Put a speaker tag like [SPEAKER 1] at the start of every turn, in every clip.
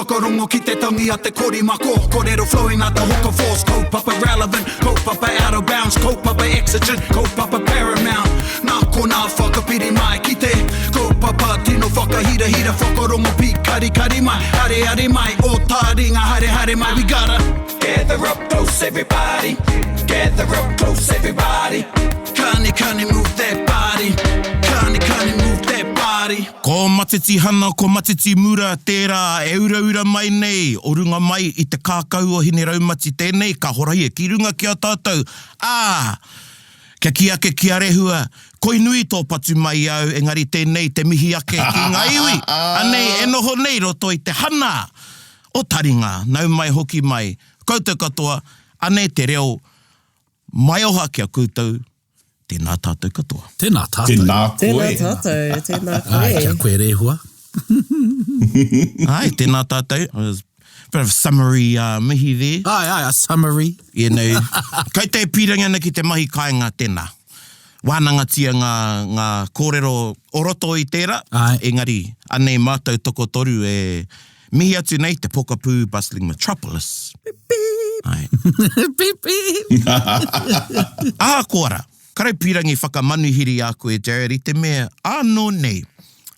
[SPEAKER 1] Whakarongo ki te tangi a te korimako Korero flowing like the hook of force Kaupapa relevant, kaupapa out of bounds Kaupapa exigent, kaupapa paramount Nā konā whakapiri mai ki te Kaupapa tino whakahirahira Whakarongo pīkarikari mai, areare mai Ō tāringa haere haere mai We gotta gather up close everybody Gather up close everybody Kani kani move that body Kani kani move that body
[SPEAKER 2] Ko Matiti Hana, ko Matiti Mura tērā e uraura mai nei o runga mai i te kākau o Hineraumati tēnei ka horahia ki runga ki a tātou, ā, kia kī ake ki a Rehua, koi nui tō patu mai i au engari tēnei te mihi ake ki ngā iwi, anei e noho nei roto i te hana o Taringa, nau mai hoki mai, koutou katoa, anei te reo maioha ki a koutou, Tēnā tātou katoa.
[SPEAKER 3] Tēnā tātou.
[SPEAKER 4] Tēnā koe.
[SPEAKER 5] Tēnā tātou, tēnā koe.
[SPEAKER 3] Āe, kia koe Rehua.
[SPEAKER 2] Āe, tēnā tātou. It was a bit of summary uh, mihi there.
[SPEAKER 3] Āe, āe, a summary.
[SPEAKER 2] You know, kei te pīrangi ana ki te mahi kāinga tēnā. Wānangatia ngā, ngā kōrero o roto i tērā,
[SPEAKER 3] Āe.
[SPEAKER 2] engari anei mātou tokotoru e Mihi atu nei te pokapū bustling metropolis.
[SPEAKER 5] Pip pip.
[SPEAKER 2] Ae.
[SPEAKER 3] Pip pip.
[SPEAKER 2] Ahakoa ra, kare pirangi whakamanuhiri a koe Jared i te mea ānō nei,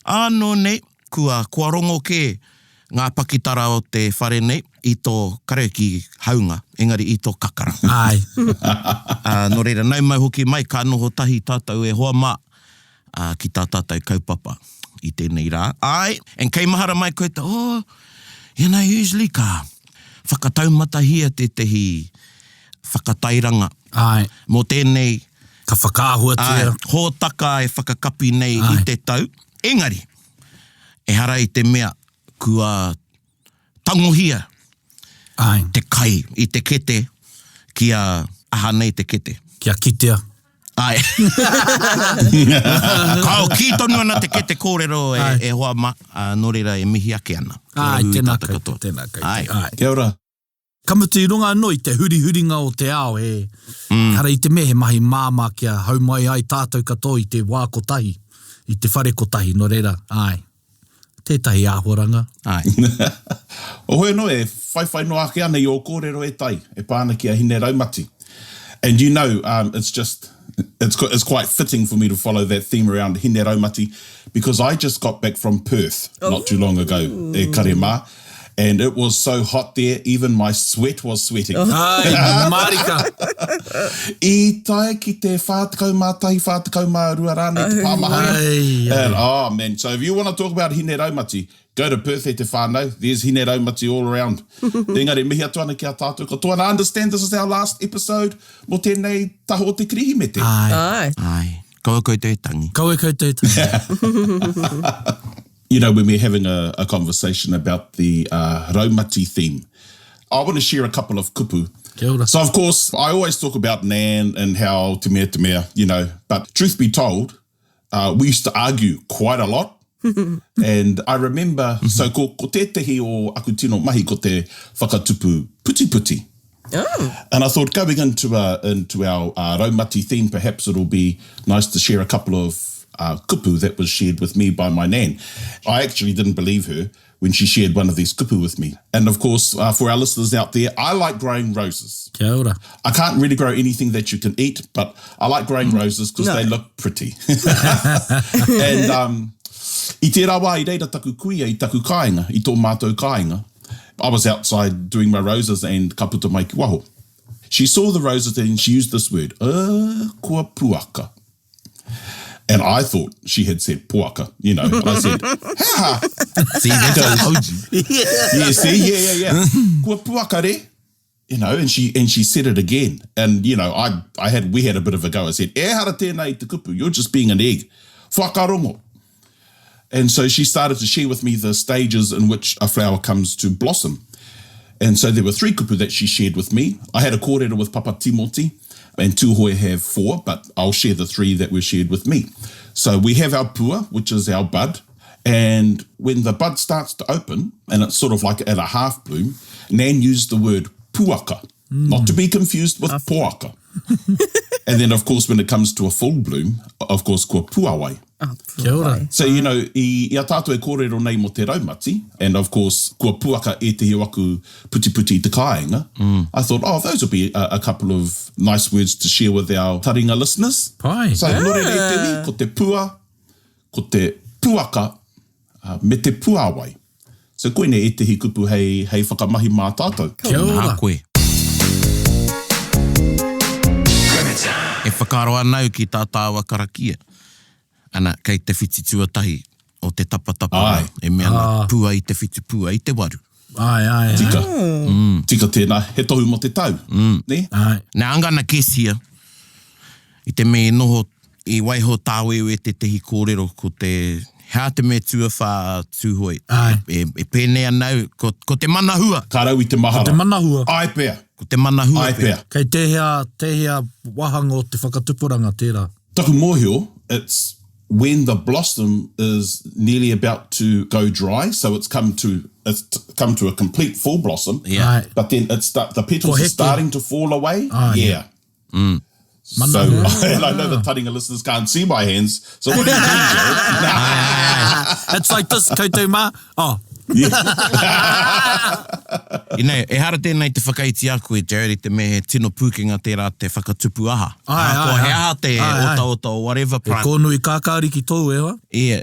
[SPEAKER 2] ānō nei kua kua rongo kē ngā pakitara o te whare nei i tō kare ki haunga, engari i tō kakara.
[SPEAKER 3] Ae.
[SPEAKER 2] Ā, nō reira, nau mai hoki mai ka noho tahi tātou e hoa mā, ā, ki tā tātou kaupapa i tēnei rā. Āe, and kei mahara mai koutou, oh, you know, usually ka whakataumatahia tētehi whakatairanga
[SPEAKER 3] Āe.
[SPEAKER 2] mō tēnei
[SPEAKER 3] Ka whakaahuatia.
[SPEAKER 2] Āe, hōtaka e whakakapi nei
[SPEAKER 3] Āe.
[SPEAKER 2] i te tau. Engari, ehara i te mea kua tangohia
[SPEAKER 3] Āe.
[SPEAKER 2] te kai i te kete kia aha nei te kete.
[SPEAKER 3] Kia kitea.
[SPEAKER 2] Ae. Kao, kī tonu ana te kete kōrero e, e hoa ma, ā, nō reira e mihi ake ana. Kia ora
[SPEAKER 3] Āe,
[SPEAKER 2] hui
[SPEAKER 3] tēnā
[SPEAKER 2] tātou
[SPEAKER 3] koutou,
[SPEAKER 2] katoa.
[SPEAKER 3] tēnā koutou.
[SPEAKER 2] Āe.
[SPEAKER 3] Āe.
[SPEAKER 4] Kia ora.
[SPEAKER 3] Ka mutu i runga anō i te hurihuringa o te ao, e, ehara i te mea he mahi māmā kia hau mai ai tātou katoa i te wā kotahi, i te whare kotahi, nō reira, āe, tētahi āhuaranga.
[SPEAKER 2] Āe.
[SPEAKER 4] Ohoi anō, e whaiwhai noa ake ana i ō kōrero e Tai, e pā ana ki a Hine Raumati. And you know, um, it's just, it's, it's quite fitting for me to follow that theme around Hine Raumati because I just got back from Perth not too long ago, e kare mā, and it was so hot there, even my sweat was sweating.
[SPEAKER 3] Ai, marika!
[SPEAKER 4] I tae ki te 41, 42 rānei te pāmahana.
[SPEAKER 3] Ai, ai.
[SPEAKER 4] And, oh man, so if you want to talk about Hine Raumati, go to Perth e te whānau, there's Hine Raumati all around. Engari, mihi atu ana ki a tātou katoa, and I understand this is our last episode mō tēnei taha o te Kirihimete.
[SPEAKER 3] Ai.
[SPEAKER 5] Ai.
[SPEAKER 2] Ai. Kaua koutou e tangi.
[SPEAKER 3] Kaua koutou e tangi.
[SPEAKER 4] You know, when we're having a, a conversation about the uh, raumati theme, I want to share a couple of kupu.
[SPEAKER 3] Kia ora.
[SPEAKER 4] So, of course, I always talk about Nan and how te mea, te mea, you know, but truth be told, uh, we used to argue quite a lot. and I remember, mm -hmm. so ko, ko tētehi o aku tino mahi ko te whakatupu putiputi.
[SPEAKER 5] Oh.
[SPEAKER 4] And I thought going into, uh, into our uh, raumati theme, perhaps it'll be nice to share a couple of uh, kupu that was shared with me by my nan. I actually didn't believe her when she shared one of these kupu with me. And of course, uh, for our listeners out there, I like growing roses.
[SPEAKER 3] Kia ora.
[SPEAKER 4] I can't really grow anything that you can eat, but I like growing roses because
[SPEAKER 5] No.
[SPEAKER 4] they look pretty. and um, i tērā wā i reira taku kuia i taku kāinga, i tō mātou kāinga. I was outside doing my roses and ka puta mai ki waho. She saw the roses and she used this word, uh, kua puaka. And I thought she had said poaka, you know. I said, ha ha.
[SPEAKER 2] See, that's what I told you.
[SPEAKER 4] Yeah, see, yeah, yeah, yeah. Kua puaka re. You know, and she and she said it again. And, you know, I, I had we had a bit of a go. I said, ehara tēnā i te kupu, you're just being an egg. Whakarongo. And so she started to share with me the stages in which a flower comes to blossom. And so there were three kupu that she shared with me. I had a kōrero with Papa Timoti, and Tūhoe have four, but I'll share the three that were shared with me. So we have our pua, which is our bud. And when the bud starts to open, and it's sort of like at a half bloom, Nan used the word puaka, mm. not to be confused with poaka. and then, of course, when it comes to a full bloom, of course, kua puawai.
[SPEAKER 5] Ah,
[SPEAKER 3] Kia ora.
[SPEAKER 4] So, you know, i, i a tātou e kōrero nei mō te raumati, and of course, kua puaka ētehi o aku putiputi i te kāinga, mm. I thought, oh, those will be a, a couple of nice words to share with our taringa listeners.
[SPEAKER 3] Pai.
[SPEAKER 4] So, ah. nō reira e te wi, ko te pua, ko te puaka, uh, me te puāwai. So, koinei ētehi kupu hei, hei whakamahi mā tātou.
[SPEAKER 3] Kia ora.
[SPEAKER 2] Nā koe. E whakaaro ana au ki tā tāua karakia. Ana, kei te whiti tuatahi o te tapatapa rā, e mea ana,
[SPEAKER 3] Ah.
[SPEAKER 2] pua i te whitu, pua i te waru.
[SPEAKER 3] Āe, āe, āe.
[SPEAKER 4] Tika. Tika tēnā, he tohu mō te tau, nē?
[SPEAKER 3] Āe.
[SPEAKER 2] Now, I'm gonna guess here, i te mea i noho, i waiho tāwewe tētehi kōrero ko te, he aha te mea tuawhā a Tūhoe?
[SPEAKER 3] Āe.
[SPEAKER 2] E, e pēnei ana au, ko, ko te mana hua.
[SPEAKER 4] Ka rau i te mahara.
[SPEAKER 3] Ko te mana hua.
[SPEAKER 4] Āe pea.
[SPEAKER 2] Ko te mana hua
[SPEAKER 4] Āe pea.
[SPEAKER 3] Kei tēhea, tēhea wāhanga o te whakatupuranga tērā?
[SPEAKER 4] Taku mōhio, it's when the blossom is nearly about to go dry, so it's come to it's come to a complete full blossom.
[SPEAKER 2] Yeah.
[SPEAKER 3] Āe.
[SPEAKER 4] But then it's start, the petals
[SPEAKER 3] Ko
[SPEAKER 4] are
[SPEAKER 3] heke.
[SPEAKER 4] starting to fall away.
[SPEAKER 3] Ah,
[SPEAKER 4] yeah.
[SPEAKER 3] yeah.
[SPEAKER 4] So, and I know the taringa listeners can't see my hands. So what do you do, Jared?
[SPEAKER 3] It's like this, koutou mā. Oh.
[SPEAKER 2] You know, ehara tēnei te whakaiti a koe, Jared, i te mea he tino pūkenga tērā te whakatupu aha.
[SPEAKER 3] Āe, āe,
[SPEAKER 2] Ahakoa he
[SPEAKER 3] āe.
[SPEAKER 2] aha te
[SPEAKER 3] Āe, āe.
[SPEAKER 2] otaota o whatever
[SPEAKER 3] He
[SPEAKER 2] plant.
[SPEAKER 3] kōnui kākāriki tōu, e hoa?
[SPEAKER 2] Ia,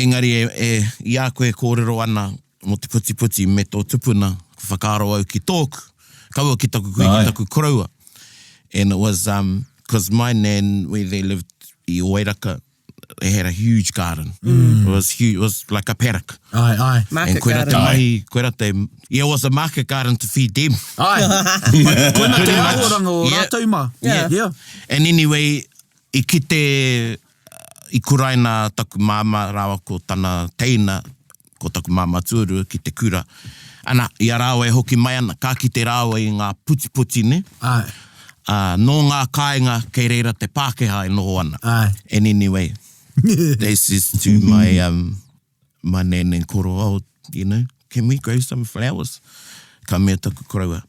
[SPEAKER 2] engari e, e, i a koe e kōrero ana mō te putiputi me tō tupuna, ka whakaaro au ki tōku, kaua ki taku kui, ki
[SPEAKER 4] Āe.
[SPEAKER 2] taku koroua. And it was, um, cause my nan, where they lived i Oeraka, they had a huge garden. Mm. It was huge, it was like a paddock.
[SPEAKER 3] Aye, aye.
[SPEAKER 5] Market
[SPEAKER 2] And koira te
[SPEAKER 5] garden.
[SPEAKER 2] mahi, koira te, yeah, it was a market garden to feed them.
[SPEAKER 3] Aye. Koina te āhuaranga o
[SPEAKER 2] Yeah.
[SPEAKER 3] rātou mā.
[SPEAKER 5] Yeah.
[SPEAKER 3] Yeah.
[SPEAKER 2] And anyway, i kite, i kuraina taku māmā rāua ko tana teina, ko taku māmā tuarua ki te kura. Ana, i a rāua e hoki mai ana, ka kite rāua i ngā putiputi, ne?
[SPEAKER 3] Aye.
[SPEAKER 2] Ā, nō ngā kāinga kei reira te Pākehā e noho ana.
[SPEAKER 3] Aye.
[SPEAKER 2] And anyway, this is to my, um, my nan and koro, oh, you know, can we grow some flowers? Ka mea taku koroua,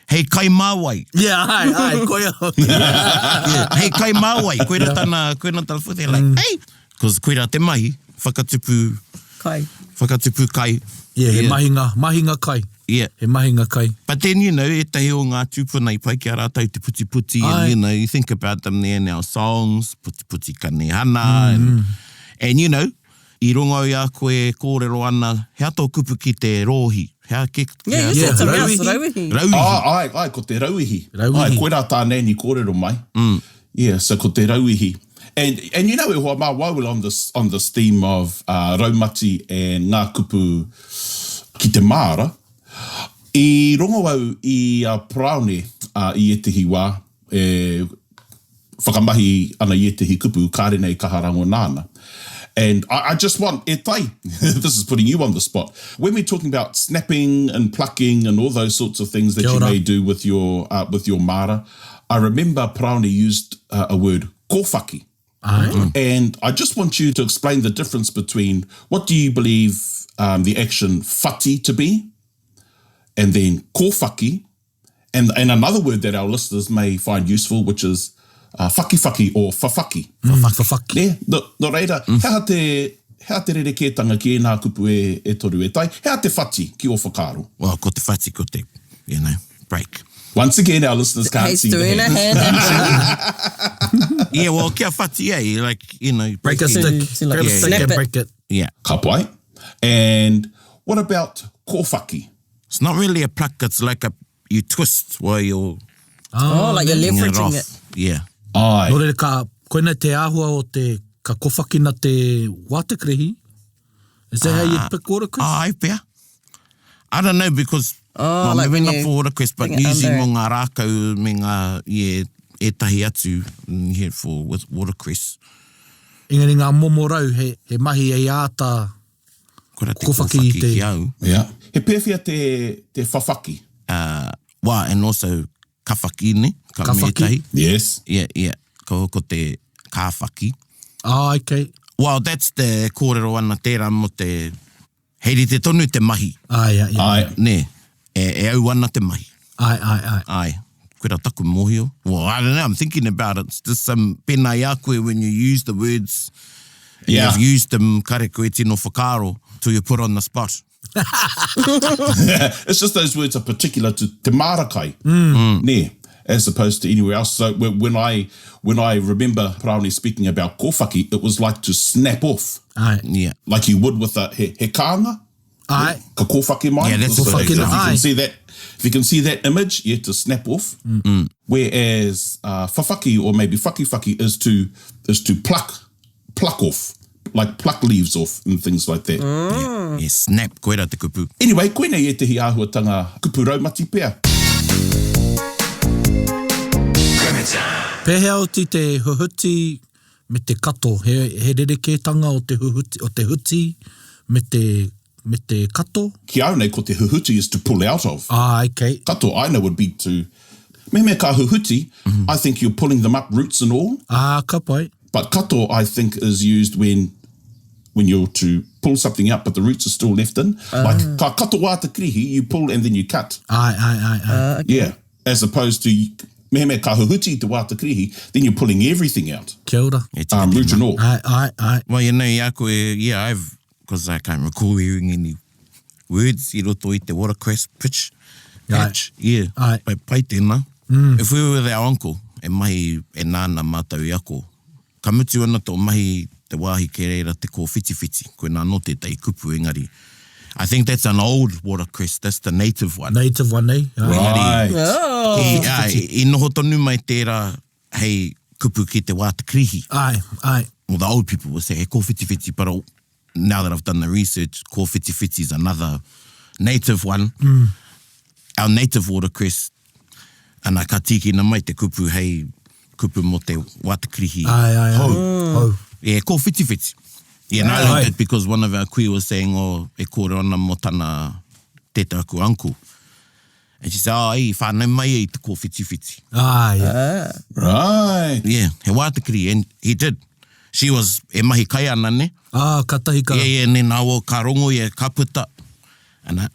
[SPEAKER 2] hei kai mā wai.
[SPEAKER 3] Yeah, aye, aye, koia hoki.
[SPEAKER 2] Yeah, hei kai mā wai. Koira tana, koira tana whute, like,
[SPEAKER 3] Mm.
[SPEAKER 2] hey! Cause koira te mahi, whakatupu,
[SPEAKER 5] Kai.
[SPEAKER 2] whakatupu kai.
[SPEAKER 3] Yeah, he mahinga, mahinga kai.
[SPEAKER 2] Yeah.
[SPEAKER 3] He mahinga kai.
[SPEAKER 2] But then, you know, ētahi o ngā tūpuna i pai ki a rātou te putiputi, and,
[SPEAKER 3] Aye.
[SPEAKER 2] you know, you think about them there in our songs, putiputi kanehana, and, and, you know, i rongo i a koe e kōrero ana, hea tō kupu ki te rōhi? Hea ke...
[SPEAKER 5] Yeah, you
[SPEAKER 2] hea-
[SPEAKER 5] said something else.
[SPEAKER 3] Rauihi.
[SPEAKER 5] Rauihi.
[SPEAKER 2] Rauihi.
[SPEAKER 4] Ah, ai, ai, ko te rauihi.
[SPEAKER 3] Rauihi.
[SPEAKER 4] Ai, koirā tā Nanny kōrero mai. Mm. Yeah, so ko te rauihi. And, and you know, e hoa mā, while we're on this, on this theme of uh, raumati and ngā kupu ki te māra, i rongo au i a Paraone uh, i ētehi wā, e whakamahi ana i ētehi kupu, kāre nei kaha rangona ana. And I, I just want, e tai, this is putting you on the spot. When we're talking about snapping and plucking and all those sorts of things that
[SPEAKER 3] Kia
[SPEAKER 4] you
[SPEAKER 3] ora.
[SPEAKER 4] may do with your, uh, with your mara, I remember Paraone used uh, a word, kōwhaki.
[SPEAKER 3] Aye.
[SPEAKER 4] And I just want you to explain the difference between what do you believe um, the action whati to be, and then kōwhaki, and, and another word that our listeners may find useful, which is uh, whakiwhaki or whawhaki.
[SPEAKER 3] Mm. Whawhaki.
[SPEAKER 4] Nē, no, no reira, he aha te, he aha te rerekētanga ki ēnā kupu e, e toru e tai? He aha te whati ki ō whakaaro?
[SPEAKER 2] Well, ko te whati, ko te, you know, break.
[SPEAKER 4] Once again, our listeners can't
[SPEAKER 5] He's
[SPEAKER 4] see the
[SPEAKER 5] doing a
[SPEAKER 4] hand.
[SPEAKER 5] hand action.
[SPEAKER 2] Yeah, well, kia whati, eh? Like, you know,
[SPEAKER 3] Break a
[SPEAKER 2] breaking-
[SPEAKER 3] stick.
[SPEAKER 5] To like
[SPEAKER 3] Grab a
[SPEAKER 2] Yeah,
[SPEAKER 3] stick
[SPEAKER 5] snap
[SPEAKER 3] and
[SPEAKER 5] it.
[SPEAKER 3] break it.
[SPEAKER 2] Yeah.
[SPEAKER 4] Ka pai. And what about kōwhaki?
[SPEAKER 2] It's not really a pluck, it's like a, you twist while you're
[SPEAKER 5] Oh, like you're
[SPEAKER 2] getting it
[SPEAKER 5] leveraging
[SPEAKER 2] off.
[SPEAKER 5] it.
[SPEAKER 2] Yeah.
[SPEAKER 4] Ai.
[SPEAKER 3] Nō reira, ka, koina te āhua o te, ka kowhakina te wātekrehi. Is that how you pick watercress?
[SPEAKER 2] Ai pea. I don't know because
[SPEAKER 5] Oh,
[SPEAKER 2] well,
[SPEAKER 5] like
[SPEAKER 2] maybe
[SPEAKER 5] when
[SPEAKER 2] not
[SPEAKER 5] you
[SPEAKER 2] for watercress, but
[SPEAKER 5] bring it
[SPEAKER 2] usually
[SPEAKER 5] under
[SPEAKER 2] mō
[SPEAKER 5] it.
[SPEAKER 2] ngā rākau me ngā, yeah, ētahi atu mm, here for with watercress.
[SPEAKER 3] Engari ngā momo rau, he, he mahi e āta
[SPEAKER 2] Koira te
[SPEAKER 3] Kowhaki
[SPEAKER 2] kowhaki
[SPEAKER 3] te-
[SPEAKER 2] ki au.
[SPEAKER 4] Yeah. He pēwhea te, te whawhaki?
[SPEAKER 2] Uh, well, and also kawhaki, ne? Ka
[SPEAKER 3] Kawhaki.
[SPEAKER 2] mētahi.
[SPEAKER 4] Yes.
[SPEAKER 2] Yeah, yeah. Ko, ko te kāwhaki.
[SPEAKER 3] Ah, okay.
[SPEAKER 2] Well, that's the kōrero ana tērā mō te... Hei rite tonu te mahi,
[SPEAKER 3] Ai, ai, ai.
[SPEAKER 4] Ai.
[SPEAKER 2] ne? E, e au ana te mahi.
[SPEAKER 3] Ai, ai, ai.
[SPEAKER 2] Ai. Koira taku mōhio. Well, I don't know, I'm thinking about it. It's just some pēnā i a koe when you use the words.
[SPEAKER 4] Yeah.
[SPEAKER 2] You've used them kare koe tino whakaaro till you're put on the spot.
[SPEAKER 4] It's just those words are particular to te māra kai, mm. nē, as opposed to anywhere else. So when I when I remember Paraone speaking about kōwhaki, it was like to snap off.
[SPEAKER 3] Aye.
[SPEAKER 2] Yeah.
[SPEAKER 4] Like you would with a he, he kānga.
[SPEAKER 3] Aye.
[SPEAKER 4] Ka kōwhaki mai.
[SPEAKER 2] Yeah, that's
[SPEAKER 4] so
[SPEAKER 3] Kōwhaki
[SPEAKER 4] if you
[SPEAKER 3] aye.
[SPEAKER 4] can see that, if you can see that image, you have to snap off.
[SPEAKER 2] Mm.
[SPEAKER 4] Whereas uh, whawhaki or maybe whaki whaki is to is to pluck pluck off, like pluck leaves off and things like that.
[SPEAKER 2] Yeah. Yeah, snap, koira te kupu.
[SPEAKER 4] Anyway, koinei ētehi āhuatanga kupu raumati pea.
[SPEAKER 3] Pēhea oti te huhuti me te kato? He, he rerekētanga o te huhuti, o te huti me te, me te kato?
[SPEAKER 4] Ki au nei, ko te huhuti is to pull out of.
[SPEAKER 3] Ah, okay.
[SPEAKER 4] Kato, I know would be to, mehemea ka huhuti, I think you're pulling them up, roots and all.
[SPEAKER 3] Ah, ka pai.
[SPEAKER 4] But kato, I think, is used when when you're to pull something out, but the roots are still left in. Like ka kato wā te kirihi, you pull and then you cut.
[SPEAKER 3] Ai, ai, ai, ai.
[SPEAKER 4] Yeah. As opposed to mehemea ka huhuti te wā te kirihi, then you're pulling everything out.
[SPEAKER 3] Kia ora.
[SPEAKER 2] E tika
[SPEAKER 4] Um, root
[SPEAKER 2] tēnā.
[SPEAKER 4] and all.
[SPEAKER 3] Ai, ai, ai.
[SPEAKER 2] Well, you know, i a koe, yeah, I've, because I can't recall hearing any words i roto i te watercress pitch. Patch, yeah.
[SPEAKER 3] Ai.
[SPEAKER 2] Pai, pai tēnā. Mm. If we were with our uncle, e mahi, e nāna mātou i ako, ka mutu ana tō mahi te wāhi kei reira te kōwhitiwhiti, koinā anō tētahi kupu engari. I think that's an old watercress, that's the native one.
[SPEAKER 3] Native one, eh? Ai.
[SPEAKER 4] Right.
[SPEAKER 5] Oh.
[SPEAKER 2] I, ai, i noho tonu mai tērā hei kupu ki te wā te kirihi.
[SPEAKER 3] Ai, ai.
[SPEAKER 2] Well, the old people would say, he kōwhitiwhiti, but now that I've done the research, kōwhitiwhiti is another native one.
[SPEAKER 3] Mm.
[SPEAKER 2] Our native watercress, ana ka tīkina mai te kupu hei kupu mō te wā te kirihi.
[SPEAKER 3] Ai, ai, ai.
[SPEAKER 2] Hou.
[SPEAKER 3] Hou.
[SPEAKER 2] Yeah, kōwhitiwhiti. Yeah, and I learned
[SPEAKER 3] Ai.
[SPEAKER 2] that because one of our kui was saying, oh, e kōrero ana mō tana tētaku uncle. And she said, oh, i whānau mai ia i te kōwhitiwhiti.
[SPEAKER 3] Ai, yeah.
[SPEAKER 4] Right.
[SPEAKER 2] Yeah, he wā te kiri, and he did. She was, e mahi kai ana, ne?
[SPEAKER 3] Ah, ka tahi ka.
[SPEAKER 2] Yeah, yeah, and then awa, ka rongo ia, ka puta. Ana,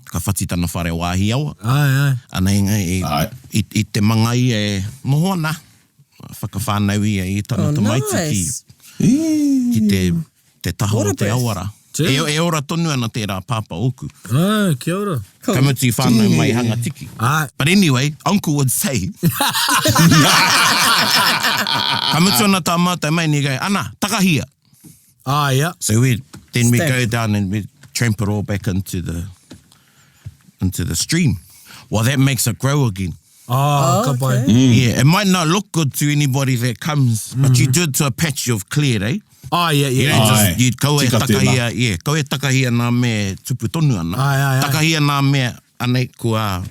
[SPEAKER 2] ka whati tana whare wāhi awa.
[SPEAKER 3] Ai, ai.
[SPEAKER 2] Ana, inga, i,
[SPEAKER 4] Ai.
[SPEAKER 2] i, i te manga ia e noho ana. Whakawhānau ia i tana
[SPEAKER 5] Oh,
[SPEAKER 2] tamaiti
[SPEAKER 5] nice.
[SPEAKER 2] ki, ki te, te taha o te
[SPEAKER 5] Water birth.
[SPEAKER 2] awara.
[SPEAKER 3] Tē.
[SPEAKER 2] E, e ora tonu ana tērā pāpā ōku.
[SPEAKER 3] Ah, kia ora.
[SPEAKER 2] Ka mutu i whānau mai hanga tiki.
[SPEAKER 3] Ai.
[SPEAKER 2] But anyway, uncle would say, ka mutu ana tā mātou mai, and he go, ana, takahia.
[SPEAKER 3] Ah, yeah.
[SPEAKER 2] So we then we
[SPEAKER 5] Stamp.
[SPEAKER 2] go down and we tramp it all back into the into the stream. Well, that makes it grow again.
[SPEAKER 3] Ah, ka pai.
[SPEAKER 5] okay.
[SPEAKER 2] Yeah, it might not look good to anybody that comes, but you do it to a patch you've cleared, eh?
[SPEAKER 3] Ah, yeah,
[SPEAKER 2] You
[SPEAKER 3] yeah.
[SPEAKER 2] don't
[SPEAKER 4] Aye.
[SPEAKER 2] just, you'd go e
[SPEAKER 4] Tika tēnā.
[SPEAKER 2] takahia, yeah, go e takahia nā mea tupu tonu ana.
[SPEAKER 3] Aye, aye, aye.
[SPEAKER 2] Takahia nā mea, anei, kua,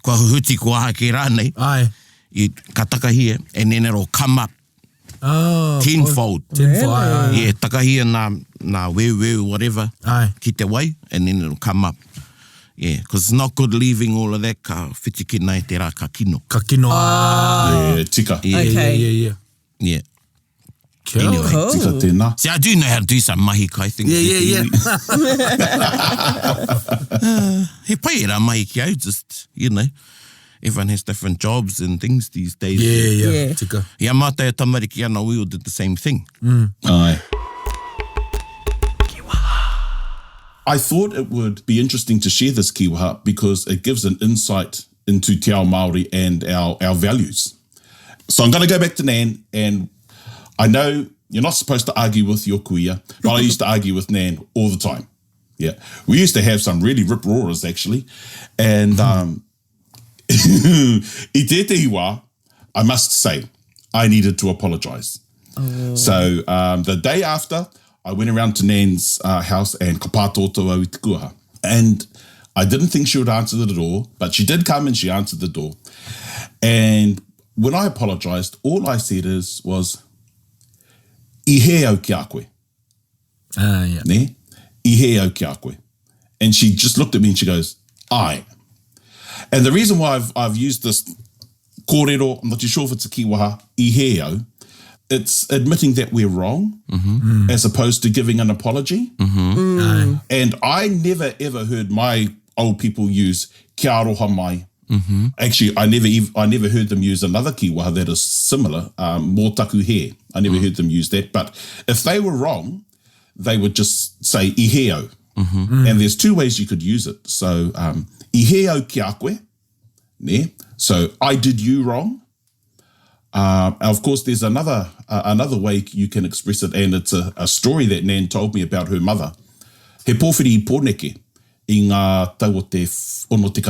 [SPEAKER 2] kua huhuti, kua aha ke rānei.
[SPEAKER 3] Ai.
[SPEAKER 2] You, ka takahia, and then it'll come up
[SPEAKER 3] Ah,
[SPEAKER 2] tenfold.
[SPEAKER 3] Tenfold, ai, ai.
[SPEAKER 2] Yeah, takahia nā, nā weuweu, whatever,
[SPEAKER 3] Aye.
[SPEAKER 2] ki te wai, and then it'll come up. Yeah, because it's not good leaving all of that, ka whitikina e te rā, ka kino.
[SPEAKER 3] Ka kino. Ah.
[SPEAKER 4] Yeah, tika.
[SPEAKER 2] Yeah,
[SPEAKER 3] Yeah,
[SPEAKER 5] Okay.
[SPEAKER 3] yeah, yeah.
[SPEAKER 2] yeah.
[SPEAKER 3] Kia ora.
[SPEAKER 2] Anyway.
[SPEAKER 5] Cool.
[SPEAKER 4] Tika tēnā.
[SPEAKER 2] See, I do know how to do some mahi kai things.
[SPEAKER 3] Yeah, yeah, yeah.
[SPEAKER 2] He pai e rā mahi ki au, just, you know, everyone has different jobs and things these days.
[SPEAKER 3] Yeah, yeah.
[SPEAKER 5] Yeah.
[SPEAKER 3] Tika.
[SPEAKER 2] I a mātou e tamariki ana, we all did the same thing.
[SPEAKER 4] Aye. I thought it would be interesting to share this kiwaha because it gives an insight into Te Ao Māori and our, our values. So I'm going to go back to Nan, and I know you're not supposed to argue with your kuia, but I used to argue with Nan all the time. Yeah. We used to have some really rip roarers, actually. And um, i tētehi wā, I must say, I needed to apologise. So um, the day after, I went around to Nan's uh, house and ka pātōtō au i te kuaha. And I didn't think she would answer the door, but she did come and she answered the door. And when I apologised, all I said is was, I he au ki a koe.
[SPEAKER 3] Ah, yeah.
[SPEAKER 4] Ne? I he au ki a koe. And she just looked at me and she goes, ai. And the reason why I've, I've used this kōrero, I'm not too sure if it's a kiwaha, i he au, it's admitting that we're wrong as opposed to giving an apology. And I never ever heard my old people use kia aroha mai. Actually, I never ev- I never heard them use another kiwaha that is similar, um, mō taku he. I never heard them use that. But if they were wrong, they would just say i hē au. And there's two ways you could use it. So, um, i hē au ki a koe, ne? So, I did you wrong. Uh, of course, there's another uh, another way you can express it, and it's a, a story that Nan told me about her mother. He pōwhiri i Pōneke i ngā tau o te 60,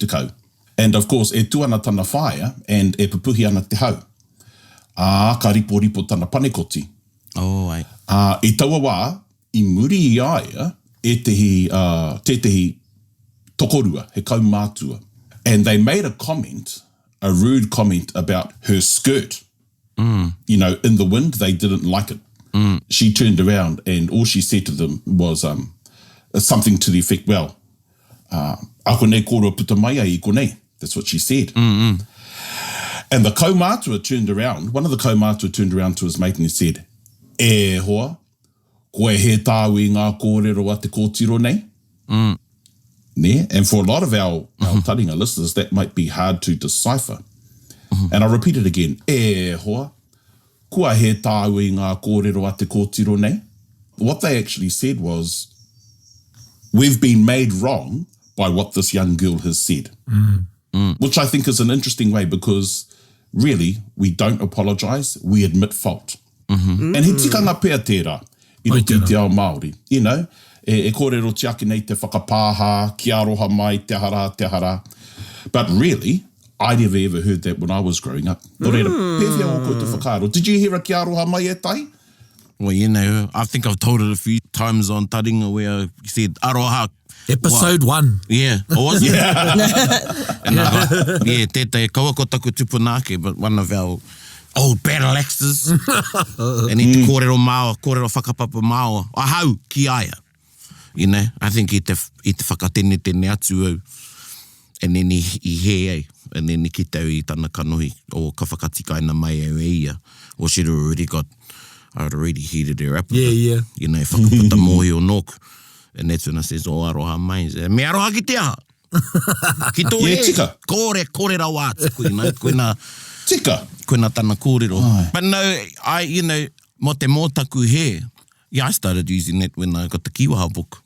[SPEAKER 4] 70. And of course, e tū ana tana whaea, and e pupuhi ana te hau. Ā, ka riporipo tana panekoti.
[SPEAKER 2] Oh, ai.
[SPEAKER 4] Ā, i taua wā, i muri i a ia, ētehi, ā, tētehi tokorua, he kaumātua. And they made a comment, a rude comment about her skirt. You know, in the wind, they didn't like it. She turned around and all she said to them was um, something to the effect, well, uh, a konei kōrua puta mai ai i konei. That's what she said. And the kaumātua turned around, one of the kaumātua turned around to his mate and he said, E hoa, koe he tāu i ngā kōrero a te kōtiro nei? Ne? And for a lot of our, our taringa listeners, that might be hard to decipher. And I'll repeat it again. E hoa, kua he tāu i ngā kōrero a te kōtiro nei? What they actually said was, we've been made wrong by what this young girl has said. Which I think is an interesting way because really, we don't apologise, we admit fault. And he tikanga pea tērā i roto i te ao Māori. You know, e, e kōrerotia ake nei te whakapāha, kia aroha mai, te aha rā, te aha rā. But really, I never ever heard that when I was growing up. Nō reira, pēwhea ō koutou whakaaro? Did you hear a kia aroha mai e Tai?
[SPEAKER 2] Well, you know, I think I've told it a few times on Taringa where I said aroha.
[SPEAKER 3] Episode one.
[SPEAKER 2] Yeah, oh, was it? And I got, yeah, tētahi, kaua ko taku tupuna ake, but one of our old battle axes. And i te kōrero māua, kōrero whakapapa māua, ahau ki a ia. You know, I think i te, i te whakatenetene atu au, and then i, i hē ai, and then i kite au i tana kanohi, or ka whakatikaina mai au e ia, or she'd already got, I'd already heated her up a
[SPEAKER 3] Yeah,
[SPEAKER 2] bit.
[SPEAKER 3] yeah.
[SPEAKER 2] You know, whakaputa mōhio nōku. And that's when I says, oh, aroha mai. He says, Me aroha ki te aha? Ki tō
[SPEAKER 4] Yeah,
[SPEAKER 2] hē.
[SPEAKER 4] tika.
[SPEAKER 2] Kore, kore rawa atu, koina, koina,
[SPEAKER 4] Tika.
[SPEAKER 2] koina tana kōrero.
[SPEAKER 4] Ai.
[SPEAKER 2] But no, I, you know, mō te mō taku hē, yeah, I started using that when I got the Kiwaha book.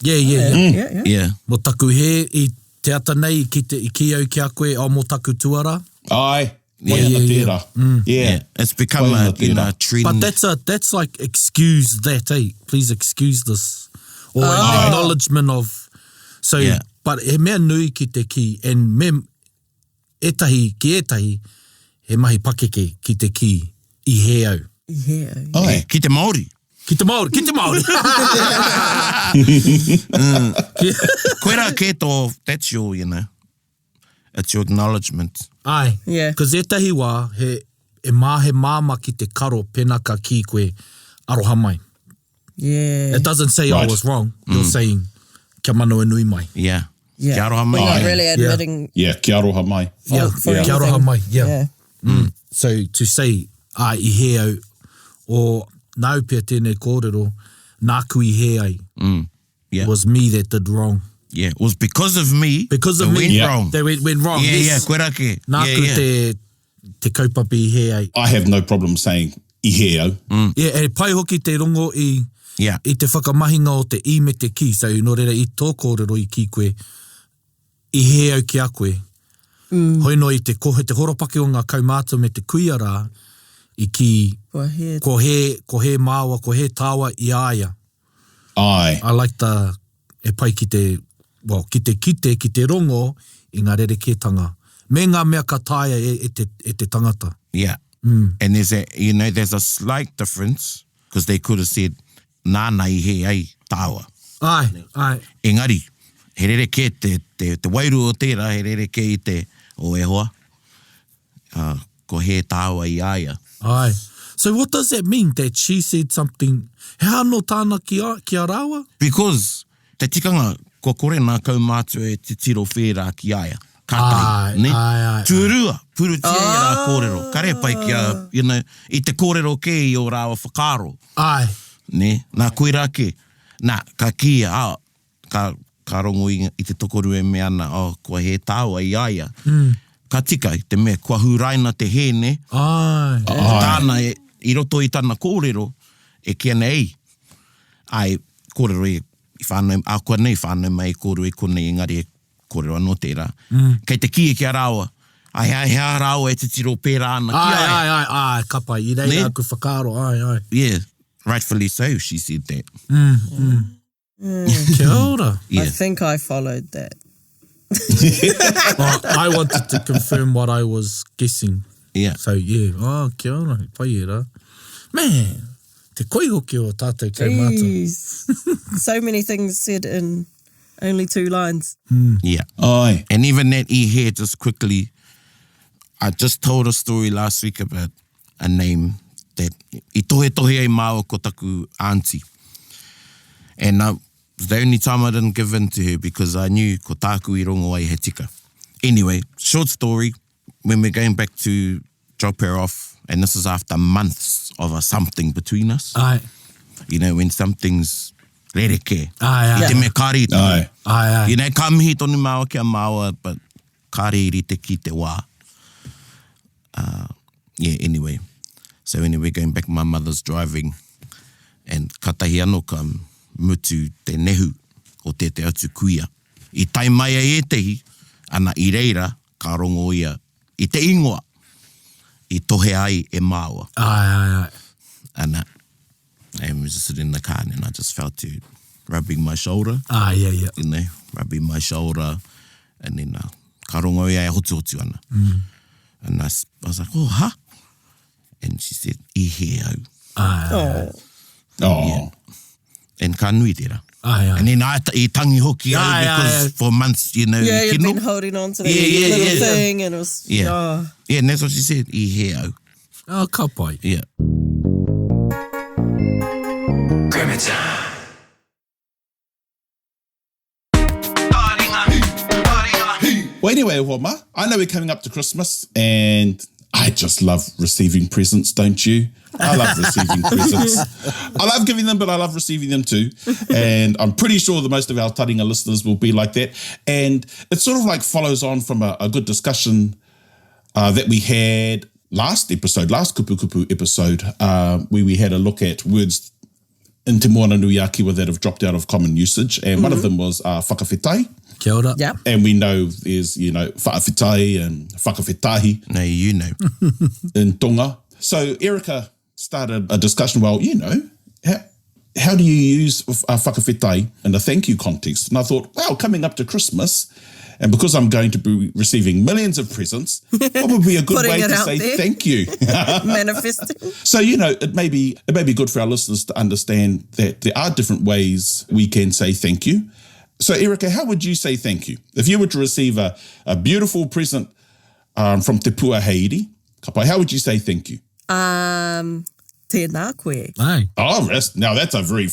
[SPEAKER 3] Yeah, yeah, yeah.
[SPEAKER 5] Yeah, yeah.
[SPEAKER 2] Yeah.
[SPEAKER 3] Mō taku hē i te ata nei i kite, i kī au ki a koe, oh, mō taku tuara.
[SPEAKER 4] Ai.
[SPEAKER 2] Yeah,
[SPEAKER 4] Pai ana
[SPEAKER 3] yeah, yeah.
[SPEAKER 4] tērā. Yeah.
[SPEAKER 2] Yeah. It's become
[SPEAKER 4] Pai
[SPEAKER 2] a,
[SPEAKER 4] ana
[SPEAKER 2] you know,
[SPEAKER 4] tērā.
[SPEAKER 2] a trend.
[SPEAKER 3] But that's a that's like excuse that, eh? Please excuse this. Or an acknowledgement of so
[SPEAKER 2] Yeah.
[SPEAKER 3] but he mea nui ki te kī and me ētahi ki ētahi he mahi pakeke ki te kī i hē au.
[SPEAKER 5] Yeah.
[SPEAKER 4] Ai.
[SPEAKER 2] Yeah, ki te Māori.
[SPEAKER 3] Ki te Māori, ki te Māori.
[SPEAKER 2] Koira kē tō, that's your, you know, it's your acknowledgement.
[SPEAKER 3] Ai.
[SPEAKER 5] Yeah.
[SPEAKER 3] Cause ētahi wā he e mā he māmā ki te karo pēnā ka kī koe aroha mai.
[SPEAKER 5] Yeah.
[SPEAKER 3] It doesn't say I
[SPEAKER 4] Right.
[SPEAKER 3] was wrong. You're saying kia manawanui mai.
[SPEAKER 2] Yeah.
[SPEAKER 5] Yeah.
[SPEAKER 2] Kia aroha mai.
[SPEAKER 5] We're not
[SPEAKER 4] Ai.
[SPEAKER 5] really admitting
[SPEAKER 4] Yeah, kia aroha mai.
[SPEAKER 3] Yeah,
[SPEAKER 5] for
[SPEAKER 3] kia aroha
[SPEAKER 5] anything.
[SPEAKER 3] mai. Yeah.
[SPEAKER 5] Yeah.
[SPEAKER 3] So to say, ā, i hē au, or nāu pea tēnei kōrero, nāku i hē ai.
[SPEAKER 2] Yeah.
[SPEAKER 3] It was me that did wrong.
[SPEAKER 2] Yeah. It was because of me.
[SPEAKER 3] Because of
[SPEAKER 2] it
[SPEAKER 3] me.
[SPEAKER 2] went
[SPEAKER 4] Yeah.
[SPEAKER 2] wrong.
[SPEAKER 3] They went, went wrong.
[SPEAKER 2] Yeah,
[SPEAKER 3] yes.
[SPEAKER 2] yeah, koira kē.
[SPEAKER 3] Nāku
[SPEAKER 2] yeah, yeah.
[SPEAKER 3] te, te kaupapa i hē ai.
[SPEAKER 4] I have no problem saying i hē au.
[SPEAKER 3] Yeah, e pai hoki te rongo i,
[SPEAKER 2] Yeah.
[SPEAKER 3] i te whakamahinga o te i me te ki. So, nō reira, i tō kōrero i kī koe, i hē au ki a koe. Mm. Hoi noa i te, ko, te horopaki o ngā kaumātua me te kuia rā, i kī,
[SPEAKER 5] Kua hē.
[SPEAKER 3] ko hē, ko hē māua, ko hē tāua i a ia.
[SPEAKER 4] Ai.
[SPEAKER 3] I like the, e pai ki te, well, ki te kite, ki te rongo i ngā rerekētanga. Me ngā mea ka taea e, e, te, e te tangata.
[SPEAKER 2] Yeah. And there's a, you know, there's a slight difference because they could have said, nāna i hē ai tāua.
[SPEAKER 3] Ai, ai.
[SPEAKER 2] Engari, he rerekē te, te, te wairua o tērā, he rerekē i te, o e hoa, uh, ko hē tāua i a ia.
[SPEAKER 3] Ai. So what does that mean that she said something, he aha anō tāna ki a, ki a rāua?
[SPEAKER 2] Because, te tikanga, kua kore nā kaumātua e titiro whērā ki a ia. Ka tahi,
[SPEAKER 3] Ai,
[SPEAKER 2] ne?
[SPEAKER 3] ai, ai, ai.
[SPEAKER 2] Tuarua, purutia i rā kōrero. Kare pai ki a, you know, i te kōrero kē i ō rāua whakaaro.
[SPEAKER 3] Ai.
[SPEAKER 2] Ne? Nā, koirā kē. Nā, ka kīia, ah, ka, ka rongo i, i te tokorua e mea ana, oh, kua hē tāua i a ia. Ka tika, i te mea, kua huraina te hē, ne?
[SPEAKER 3] Ai.
[SPEAKER 2] Ko tāna e, I roto i tana kōrero, e kī ana, Ei, āe, kōrero i whānau, ākuanei whānau mai kōrua i konei, engari e kōrero anō tērā. Kei te kī ki a rāua, āe, he aha rāua e titiro pērā ana ki a ia.
[SPEAKER 3] Āe, āe, āe, āe, ka pai, i reira aku whakaaro, āe, āe.
[SPEAKER 2] Yeah, rightfully so, she said that.
[SPEAKER 3] Kia ora.
[SPEAKER 2] Yeah.
[SPEAKER 5] I think I followed that.
[SPEAKER 3] Well, I wanted to confirm what I was guessing.
[SPEAKER 2] Yeah.
[SPEAKER 3] So, yeah. Oh, kia ora. Pai e rā. Man, te koi hoki o tātou kaumātua.
[SPEAKER 5] Jeez. so many things said in only two lines.
[SPEAKER 2] Yeah.
[SPEAKER 4] Ai.
[SPEAKER 2] And even that e here, just quickly, I just told a story last week about a name that i tohetohe ai māua ko taku auntie. And I, the only time I didn't give in to her because I knew ko tāku i rongo ai he tika. Anyway, short story, when we're going back to drop her off, and this is after months of a something between us.
[SPEAKER 3] Ai.
[SPEAKER 2] You know, when something's rereke.
[SPEAKER 3] Ai, ai.
[SPEAKER 2] I te mea kāre i tonu.
[SPEAKER 4] Ai.
[SPEAKER 3] Ai, ai.
[SPEAKER 2] You know, ka mihi tonu māua ki a māua, but kāre i rite ki te wā. Uh, yeah, anyway. So anyway, going back, my mother's driving, and katahi anō ka mutu te nehu o tētehi atu kuia. I tae mai ai ētehi, ana i reira ka rongo ia i te ingoa i tohe ai e māua.
[SPEAKER 3] Ai, ai, ai.
[SPEAKER 2] Ana, and we was just sitting in the car and I just felt to rubbing my shoulder.
[SPEAKER 3] Ah, yeah, yeah.
[SPEAKER 2] You know, rubbing my shoulder and then uh, ka rongo ia e hotuhotu ana. And I, I was like, oh, ha? And she said, i he au.
[SPEAKER 3] Ai, ai,
[SPEAKER 5] Oh.
[SPEAKER 4] Oh.
[SPEAKER 2] Yeah. And ka nui tērā.
[SPEAKER 3] ai, ai.
[SPEAKER 2] And then I, i tangi hoki au
[SPEAKER 3] Ai, ai,
[SPEAKER 2] because
[SPEAKER 3] ai.
[SPEAKER 2] for months, you know,
[SPEAKER 5] Yeah,
[SPEAKER 2] i
[SPEAKER 5] you've
[SPEAKER 2] kino.
[SPEAKER 5] been holding on to that
[SPEAKER 2] Yeah, yeah,
[SPEAKER 5] little
[SPEAKER 2] yeah.
[SPEAKER 5] thing and it was,
[SPEAKER 2] Yeah.
[SPEAKER 5] oh.
[SPEAKER 2] Yeah, and that's what she said, i he au.
[SPEAKER 3] Oh, ka pai.
[SPEAKER 2] Yeah.
[SPEAKER 4] Well, anyway, Wama, I know we're coming up to Christmas and I just love receiving presents, don't you? I love receiving presents. I love giving them, but I love receiving them too. And I'm pretty sure that most of our Taringa listeners will be like that. And it sort of like follows on from a, a good discussion uh, that we had last episode, last Kupu Kupu episode, uh, where we had a look at words in Te Moana Nui a Kiwa that have dropped out of common usage. And one of them was uh, whakawhetai.
[SPEAKER 3] Kia ora.
[SPEAKER 5] Yep.
[SPEAKER 4] And we know there's, you know, whakawhetai and whakawhetahi
[SPEAKER 2] No, you know.
[SPEAKER 4] in Tonga. So Erica started a discussion, well, you know, how, how do you use uh, whakawhetai in a thank you context? And I thought, well, coming up to Christmas, and because I'm going to be receiving millions of presents, what would be a good
[SPEAKER 5] Putting
[SPEAKER 4] way
[SPEAKER 5] it
[SPEAKER 4] to
[SPEAKER 5] out
[SPEAKER 4] say
[SPEAKER 5] there.
[SPEAKER 4] thank you?
[SPEAKER 5] Manifesting.
[SPEAKER 4] So you know, it may be it may be good for our listeners to understand that there are different ways we can say thank you. So Erica, how would you say thank you if you were to receive a, a beautiful present um, from Te Pua Hairi? Kapai, how would you say thank you?
[SPEAKER 5] Um, tēnā koe.
[SPEAKER 3] Ai.
[SPEAKER 4] Oh, that's, now that's a very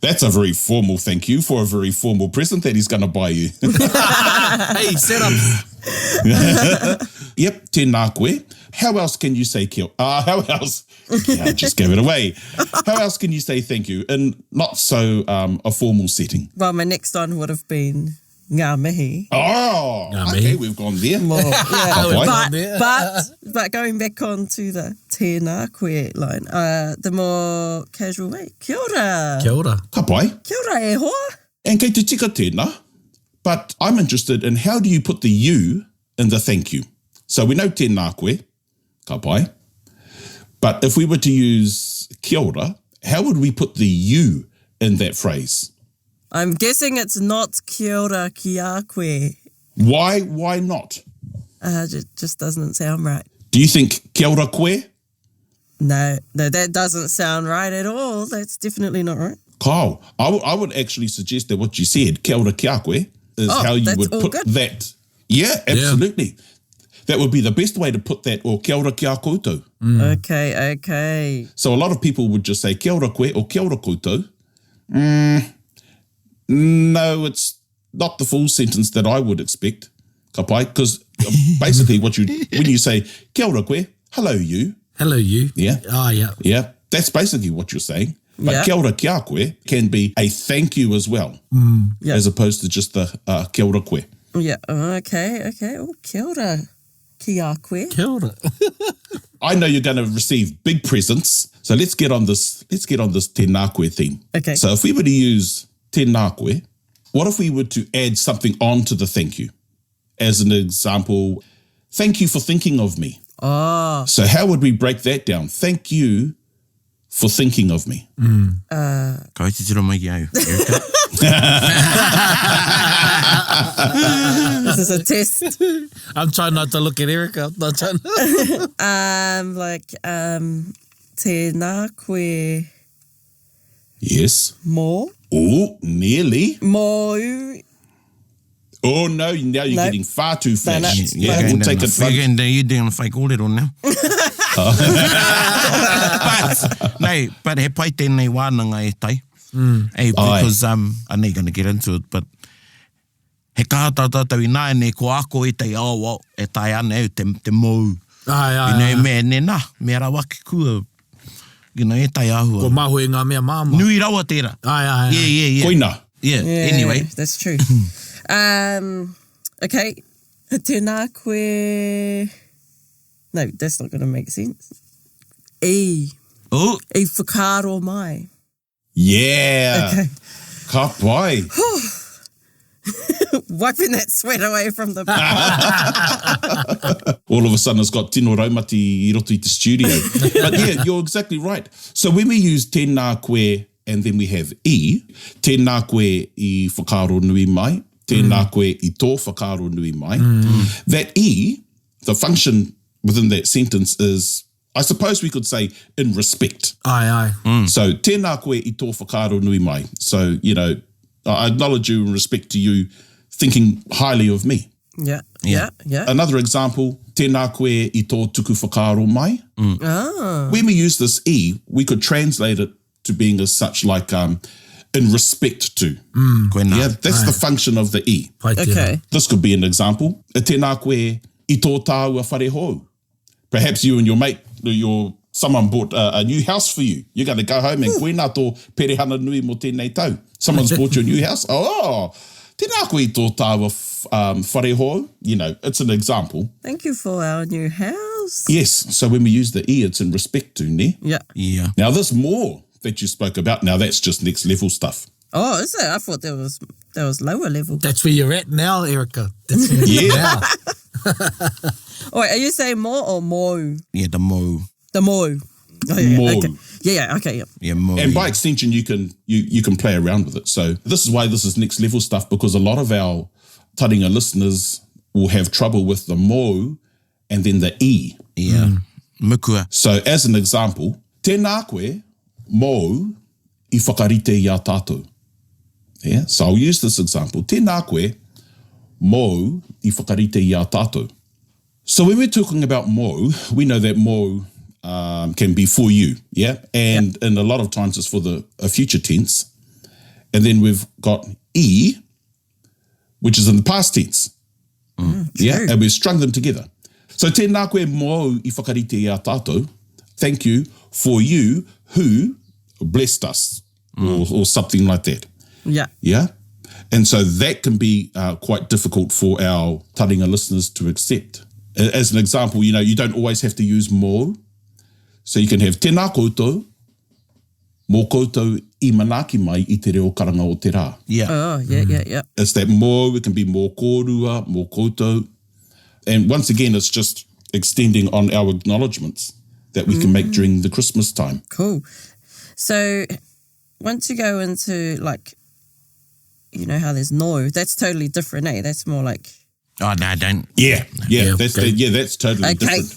[SPEAKER 4] that's a very formal thank you for a very formal present that he's going to buy you.
[SPEAKER 3] Hey, set up.
[SPEAKER 4] Yep, tēnā koe. How else can you say kia? Uh, how else? Yeah, I just gave it away. How else can you say thank you in not so um, a formal setting?
[SPEAKER 5] Well, my next one would have been ngā mihi.
[SPEAKER 4] Oh,
[SPEAKER 3] Ngā
[SPEAKER 4] okay,
[SPEAKER 3] mihi.
[SPEAKER 4] we've gone there.
[SPEAKER 5] More, yeah.
[SPEAKER 4] Ka pai.
[SPEAKER 5] But,
[SPEAKER 3] there.
[SPEAKER 5] but, but going back on to the tēnā koe line, uh, the more casual way, kia ora.
[SPEAKER 3] Kia ora.
[SPEAKER 4] Ka pai.
[SPEAKER 5] Kia ora e hoa.
[SPEAKER 4] And kei te tika tēnā, but I'm interested in how do you put the you in the thank you? So we know tēnā koe, ka pai. But if we were to use kia ora, how would we put the you in that phrase?
[SPEAKER 5] I'm guessing it's not kia ora kia koe.
[SPEAKER 4] Why, why not?
[SPEAKER 5] Uh, it just doesn't sound right.
[SPEAKER 4] Do you think kia ora koe?
[SPEAKER 5] No, no, that doesn't sound right at all. That's definitely not right.
[SPEAKER 4] Kyle, I would- I would actually suggest that what you said, kia ora kia koe, is
[SPEAKER 5] Oh,
[SPEAKER 4] how you
[SPEAKER 5] that's
[SPEAKER 4] would
[SPEAKER 5] all
[SPEAKER 4] put
[SPEAKER 5] good.
[SPEAKER 4] that. Yeah, absolutely. That would be the best way to put that, or kia ora kia koutou.
[SPEAKER 5] Okay, okay.
[SPEAKER 4] So a lot of people would just say kia ora koe or kia ora koutou. Mm, no, it's not the full sentence that I would expect, ka pai, because basically what you when you say kia ora koe, hello you,
[SPEAKER 3] Hello, you.
[SPEAKER 4] Yeah.
[SPEAKER 3] Ah, yeah.
[SPEAKER 4] yeah, that's basically what you're saying. But
[SPEAKER 5] Yeah.
[SPEAKER 4] kia ora kia koe can be a thank you as well,
[SPEAKER 5] Yeah.
[SPEAKER 4] as opposed to just the uh, kia ora koe.
[SPEAKER 5] Yeah, okay, okay. Oh, kia ora kia koe.
[SPEAKER 3] Kia ora.
[SPEAKER 4] I know you're going to receive big presents. So let's get on this, let's get on this tēnā koe theme.
[SPEAKER 5] Okay.
[SPEAKER 4] So if we were to use tēnā koe, what if we were to add something on to the thank you? As an example, thank you for thinking of me.
[SPEAKER 5] Oh.
[SPEAKER 4] So how would we break that down? Thank you for thinking of me.
[SPEAKER 5] Mm.
[SPEAKER 2] Uh, Ka titiro mai ki au, Erica.
[SPEAKER 5] This is a test.
[SPEAKER 3] I'm trying not to look at Erica. I'm not trying to...
[SPEAKER 5] um, like, um, tēnā koe
[SPEAKER 4] Yes.
[SPEAKER 5] mō.
[SPEAKER 4] Oh, nearly.
[SPEAKER 5] Mōu.
[SPEAKER 4] Oh, no, now you're
[SPEAKER 5] No.
[SPEAKER 4] getting far too
[SPEAKER 5] No, no.
[SPEAKER 4] flash. Yeah,
[SPEAKER 2] You're
[SPEAKER 4] we'll
[SPEAKER 2] going
[SPEAKER 4] take
[SPEAKER 2] down
[SPEAKER 4] a
[SPEAKER 2] the- You're,
[SPEAKER 4] plunge.
[SPEAKER 2] going down, you're doing the fake kōrero now. but, no, but he pai tēnei wānanga e tai. Mm. Hey, because, um, I know you're going to get into it, but he kaha tā tātou i nāianei, ko ako i te oh, well, e tae ana au te, te mou.
[SPEAKER 3] Ai, ai,
[SPEAKER 2] You know,
[SPEAKER 3] ai.
[SPEAKER 2] me, ne nā, me rawa ki kua, you know, e tai āhua.
[SPEAKER 3] Ko mahoe ngā mea māmā.
[SPEAKER 2] Nui rawa tērā.
[SPEAKER 3] Ai, ai, ai.
[SPEAKER 2] Yeah, yeah, yeah.
[SPEAKER 4] Koina.
[SPEAKER 2] Yeah,
[SPEAKER 5] Yeah,
[SPEAKER 2] anyway.
[SPEAKER 5] That's true. um, okay. Tēnā koe... No, that's not going to make sense. E.
[SPEAKER 2] Oh,
[SPEAKER 5] E whakaaro mai.
[SPEAKER 4] Yeah.
[SPEAKER 5] Okay.
[SPEAKER 4] Ka pai.
[SPEAKER 5] Wiping that sweat away from the
[SPEAKER 4] All of a sudden it's got tino raumati i roto i te studio. But yeah, you're exactly right. So when we use tēnā koe and then we have e, tēnā koe i whakaaro nui mai, tēnā mm. koe i tō whakaaro nui mai, mm. that e, the function within that sentence is, I suppose we could say, in respect.
[SPEAKER 3] Ai, ai.
[SPEAKER 4] Mm. So, tēnā koe i tō whakaaro nui mai. So, you know, I acknowledge you in respect to you thinking highly of me.
[SPEAKER 5] Yeah, yeah, yeah.
[SPEAKER 4] Another example, tēnā koe i tō tuku whakaaro mai.
[SPEAKER 2] Mm.
[SPEAKER 5] Ah.
[SPEAKER 4] When we use this e, we could translate it to being as such like um, in respect to.
[SPEAKER 2] Mm. Koe nā.
[SPEAKER 4] Yeah, that's the function of the e.
[SPEAKER 3] Pai tērā.
[SPEAKER 5] Okay.
[SPEAKER 4] This could be an example. E tēnā koe i tō tāua whare hou. Perhaps you and your mate, your someone bought a, a new house for you. You're going to go home and koina tō perehana nui mō tēnei tau. Someone's bought you a new house. Oh, tēnā koe i tō tāua um, whare hou. You know, it's an example.
[SPEAKER 5] Thank you for our new house.
[SPEAKER 4] Yes, so when we use the e, it's in respect to, ne?
[SPEAKER 5] Yeah.
[SPEAKER 2] Yeah.
[SPEAKER 4] Now this more that you spoke about, now that's just next level stuff.
[SPEAKER 5] Oh, is it? I thought there was there was lower level.
[SPEAKER 3] That's where you're at now, Erica. That's where you're
[SPEAKER 4] Yeah.
[SPEAKER 3] at now.
[SPEAKER 5] Oh, wait, are you saying more or mo?
[SPEAKER 2] Yeah, the mo.
[SPEAKER 5] The mo. Oh, yeah,
[SPEAKER 4] Mo.
[SPEAKER 5] Okay. Yeah, yeah, okay, yeah.
[SPEAKER 2] Yeah, mo.
[SPEAKER 4] And
[SPEAKER 2] yeah.
[SPEAKER 4] by extension, you can you you can play around with it. So this is why this is next level stuff because a lot of our taringa listeners will have trouble with the mo and then the e.
[SPEAKER 2] Yeah. Mm. Mukua.
[SPEAKER 4] So as an example, tēnā koe, mōu i whakarite i a tātou. Yeah? So I'll use this example. Tēnā koe, mōu i whakarite i a tātou. So when we're talking about mōu, we know that mōu um, can be for you, yeah? And, yeah. and a lot of times it's for the a future tense. And then we've got e, which is in the past tense.
[SPEAKER 5] Mm,
[SPEAKER 4] yeah, and we've strung them together. So tēnā koe mōu i whakarite i a tātou. Thank you for you who blessed us mm. or, or something like that.
[SPEAKER 5] Yeah.
[SPEAKER 4] Yeah. And so that can be uh, quite difficult for our taringa listeners to accept. As an example, you know, you don't always have to use mō. So you can have tēnā koutou, mō koutou i manaaki mai i te reo karanga o te rā.
[SPEAKER 2] Yeah.
[SPEAKER 5] Oh, yeah, yeah, yeah.
[SPEAKER 4] It's that mō, it can be mō kōrua, mō koutou. And once again, it's just extending on our acknowledgements that we can make during the Christmas time.
[SPEAKER 5] Cool. So once you go into like, you know how there's no, that's totally different, eh? That's more like,
[SPEAKER 2] Oh, no, don't.
[SPEAKER 4] Yeah, yeah,
[SPEAKER 3] Yeah,
[SPEAKER 4] that's
[SPEAKER 3] okay.
[SPEAKER 4] yeah, that's totally
[SPEAKER 5] Okay.
[SPEAKER 4] different.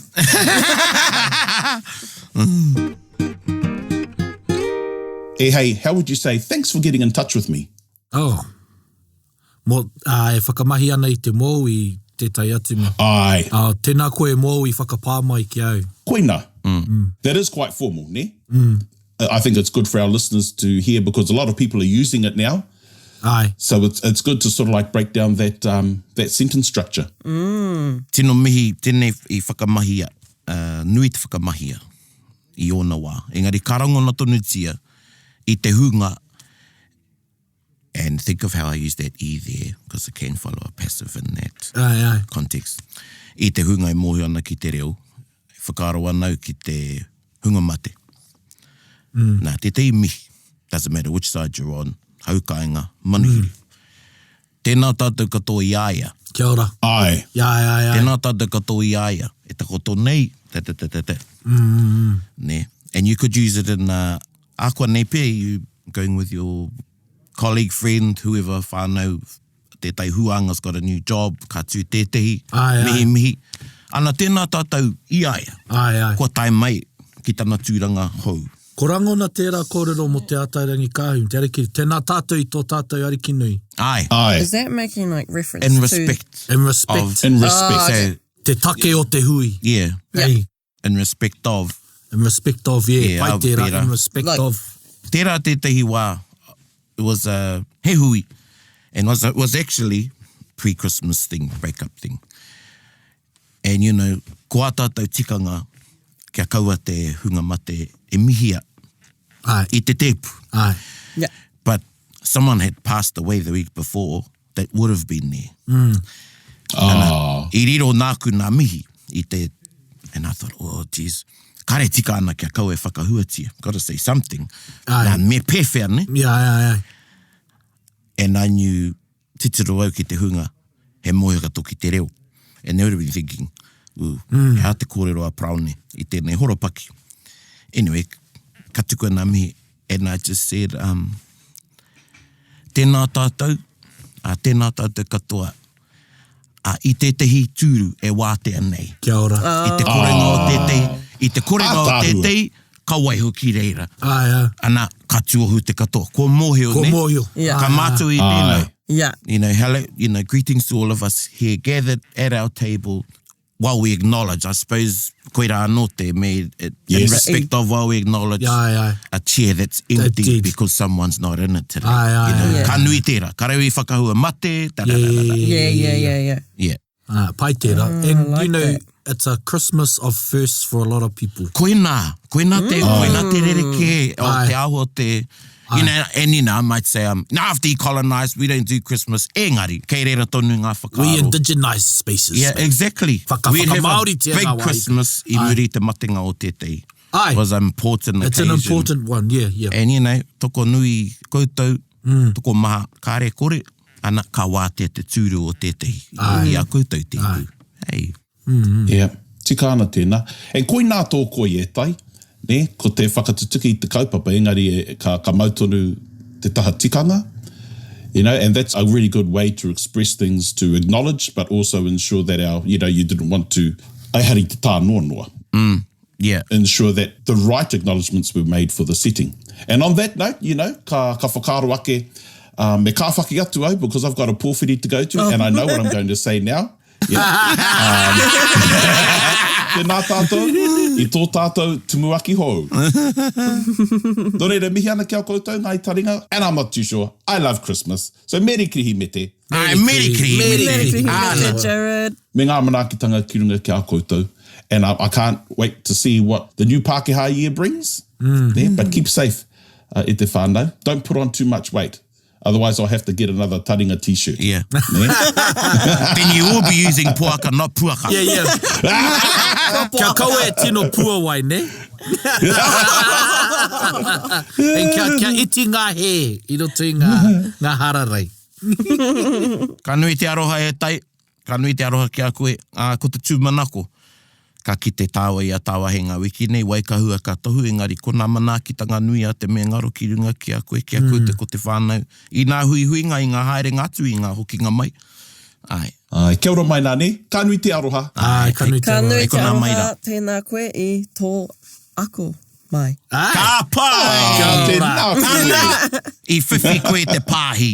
[SPEAKER 4] Hey, hey, how would you say thanks for getting in touch with me?
[SPEAKER 3] Oh. Mō, uh, e whakamahi ana i te mōu i tētahi atu mea.
[SPEAKER 4] Ai,
[SPEAKER 3] Uh, tēnā koe mōu i whakapā mai ki au.
[SPEAKER 4] koina. That is quite formal, ne? Mm. I think it's good for our listeners to hear because a lot of people are using it now.
[SPEAKER 3] Ai.
[SPEAKER 4] So it's it's good to sort of like break down that um, that sentence structure.
[SPEAKER 2] Tino mihi, tēnei i whakamahia, uh, nui te whakamahia i ōna wā. Engari ka rangona tonutia i te hunga, and think of how I use that e there, because it can follow a passive in that
[SPEAKER 3] Ai, ai.
[SPEAKER 2] context. I te hunga e mōhio ana ki te reo, whakaaro ana au ki te hunga mate. Mm. Nā, tētehi mihi, doesn't matter which side you're on, haukainga, manuhiri. Mm. Tēnā tātou katoa i a ia.
[SPEAKER 3] Kia ora.
[SPEAKER 4] Āe.
[SPEAKER 3] Ai, ai, ai.
[SPEAKER 2] Tēnā tātou katoa i a ia. E takoto nei, ta ta ta ta ta. Mm. Nē. And you could use it in, uh, ākuanei pea, you going with your colleague, friend, whoever, whānau, tētahi huānga's got a new job, ka tū tētehi,
[SPEAKER 3] Āe, āe.
[SPEAKER 2] mihi, mihi. Ana, tēnā tātou i a ia.
[SPEAKER 3] Āe, āe.
[SPEAKER 2] Kua tae mai ki tana tūranga hou.
[SPEAKER 3] Ko rangona tērā kōrero mō Te Ātairangikaahu, te ariki, tēnā tātou i tō tātou ariki nui.
[SPEAKER 2] Āe.
[SPEAKER 4] Āe.
[SPEAKER 5] Is that making like reference
[SPEAKER 2] In
[SPEAKER 5] to...
[SPEAKER 2] respect.
[SPEAKER 3] In respect.
[SPEAKER 2] Of,
[SPEAKER 4] In respect.
[SPEAKER 2] Oh, so,
[SPEAKER 3] Te take o te hui.
[SPEAKER 2] yeah.
[SPEAKER 5] Yeah.
[SPEAKER 3] Hey.
[SPEAKER 2] In respect of.
[SPEAKER 3] In respect of, yeah.
[SPEAKER 2] Yeah,
[SPEAKER 3] Pai tērā,
[SPEAKER 2] tērā.
[SPEAKER 3] in respect
[SPEAKER 5] Like-
[SPEAKER 3] of.
[SPEAKER 2] Tērā tētehi wā, it was a, he hui, and was, it was actually pre-Christmas thing, break-up thing. And you know, ko ā tātou tikanga kia kaua te hunga mate e mihia
[SPEAKER 3] Aye.
[SPEAKER 2] i te tēpu.
[SPEAKER 3] Aye.
[SPEAKER 5] Yeah.
[SPEAKER 2] But someone had passed away the week before that would have been there.
[SPEAKER 3] Mm.
[SPEAKER 4] Ah.
[SPEAKER 2] I riro nāku nā mihi i te, and I thought, oh, geez, kare tika ana kia kaua e whakahuatia. Gotta say something.
[SPEAKER 3] Aye.
[SPEAKER 2] Nā, me pēwhea, ne?
[SPEAKER 3] Yeah, aye, aye.
[SPEAKER 2] And I knew, titiro au ki te hunga, he mōhio katoa ki te reo. And they would have been thinking, ooh, mm. he aha te kōrero a Paraone i tēnei horopaki. Anyway, ka tukua nā mihi, and I just said, um, tēnā tātou, ā, tēnā tātou katoa, ā, i tētehi tūru e wātea nei.
[SPEAKER 3] Kia ora.
[SPEAKER 2] I te korenga o tētehi, i te korenga o
[SPEAKER 4] Ātaahua.
[SPEAKER 2] tētehi, ka waiho ki reira.
[SPEAKER 3] Aye, aye.
[SPEAKER 2] Ana, ka tuohu te katoa. Kua mōhio,
[SPEAKER 3] Kua
[SPEAKER 2] ne?
[SPEAKER 3] mōhio.
[SPEAKER 5] Yeah.
[SPEAKER 2] Ka mātou i tēnā.
[SPEAKER 4] Aye.
[SPEAKER 5] Yeah.
[SPEAKER 2] You know, hello, you know, greetings to all of us here gathered at our table while we acknowledge, I suppose, koirā anō te me, it, in
[SPEAKER 4] Yes.
[SPEAKER 2] respect of while we acknowledge
[SPEAKER 3] Yeah, aye, aye.
[SPEAKER 2] a chair that's empty
[SPEAKER 3] dead.
[SPEAKER 2] because someone's not in it today.
[SPEAKER 3] Aye, aye,
[SPEAKER 2] you know,
[SPEAKER 3] aye.
[SPEAKER 5] Yeah.
[SPEAKER 2] Ka nui tērā, ka rau i whakahua mate, da, da, da, da, da.
[SPEAKER 5] Yeah, yeah, yeah, yeah.
[SPEAKER 2] Yeah.
[SPEAKER 3] Ah, pai tērā. And,
[SPEAKER 5] I like
[SPEAKER 3] you know,
[SPEAKER 5] that.
[SPEAKER 3] it's a Christmas of firsts for a lot of people.
[SPEAKER 2] Koinā, koinā te, koinā te rerekē o
[SPEAKER 3] Aye.
[SPEAKER 2] te aho o te, you know, and you know, I might say, um, now after decolonised, we don't do Christmas, engari, kei reira tonu ngā whakaaro.
[SPEAKER 3] We indigenise spaces.
[SPEAKER 2] Yeah, exactly.
[SPEAKER 3] Whaka-
[SPEAKER 2] We'd have a
[SPEAKER 3] whakamāoritia
[SPEAKER 2] big
[SPEAKER 3] ngā wāhi.
[SPEAKER 2] Christmas i
[SPEAKER 3] Aye.
[SPEAKER 2] muri i te matenga o tētehi.
[SPEAKER 3] Aye.
[SPEAKER 2] Was an important
[SPEAKER 3] It's an
[SPEAKER 2] occasion.
[SPEAKER 3] important one, yeah, yeah.
[SPEAKER 2] And you know, toko nui koutou,
[SPEAKER 3] Mm.
[SPEAKER 2] toko maha kāre kore, ana ka wātea te tūru o tētehi.
[SPEAKER 3] Aye.
[SPEAKER 2] I a koutou tēpu. Hey.
[SPEAKER 4] Yeah. Tika ana tēnā. And koinā tō koi e tai, nē, ko te whakatutuki i te kaupapa, engari e, ka, ka mau tonu te taha tikanga, you know, and that's a really good way to express things, to acknowledge, but also ensure that our, you know, you didn't want to, ehara i te tānoanoa.
[SPEAKER 2] Mm, yeah.
[SPEAKER 4] Ensure that the right acknowledgements were made for the setting. And on that note, you know, ka, ka whakaaro ake, um, me kāwhaki atu au, because I've got a pōwhiri to go to, oh. and I know what I'm going to say now. Yeah. Um, tēnā tātou, i tō tātou tumuaki hou. Nō reira, mihi ana ki a koutou, ngāi taringa, and I'm not too sure, I love Christmas. So Merry Kirihimete.
[SPEAKER 2] Ai, Merry Kirihimete.
[SPEAKER 5] Merry Kirihimete, Jared.
[SPEAKER 4] Me ngā manaakitanga ki runga ki a koutou. And I, I can't wait to see what the new Pākehā year brings. Mm. Yeah, but keep safe, uh, e te whānau. Don't put on too much weight. Otherwise, I'll have to get another taringa t-shirt.
[SPEAKER 2] Yeah. Then you will be using puaka, not puaka.
[SPEAKER 3] Yeah, yeah. Kia kaua e tino puawai, ne? And kia, kia iti ngā hē i roto i ngā, ngā hararei.
[SPEAKER 2] Ka nui te aroha e tai, ka nui te aroha ki a koe, ā, ko te tūmanako, ka kite tāua i a tāwahi ngā wiki nei, waikahua ka tohu, engari ko nā manaakitanga nui a te mea ngaro ki runga ki a koe, ki a koutou ko te whānau, i nā huihuinga, i ngā haerenga atu, i ngā hokinga mai. Āe.
[SPEAKER 4] Āe, kia ora mai nā, nē? Ka nui te aroha.
[SPEAKER 3] Āe, ka nui te
[SPEAKER 5] Ka
[SPEAKER 3] aroha.
[SPEAKER 5] nui
[SPEAKER 2] Hei
[SPEAKER 5] te
[SPEAKER 2] konā mai
[SPEAKER 5] aroha,
[SPEAKER 2] rā.
[SPEAKER 5] tēnā koe i tō ako mai.
[SPEAKER 3] Āe.
[SPEAKER 2] Ka pai!
[SPEAKER 4] Kia tēnā koe.
[SPEAKER 2] I whiwhi koe te pāhi.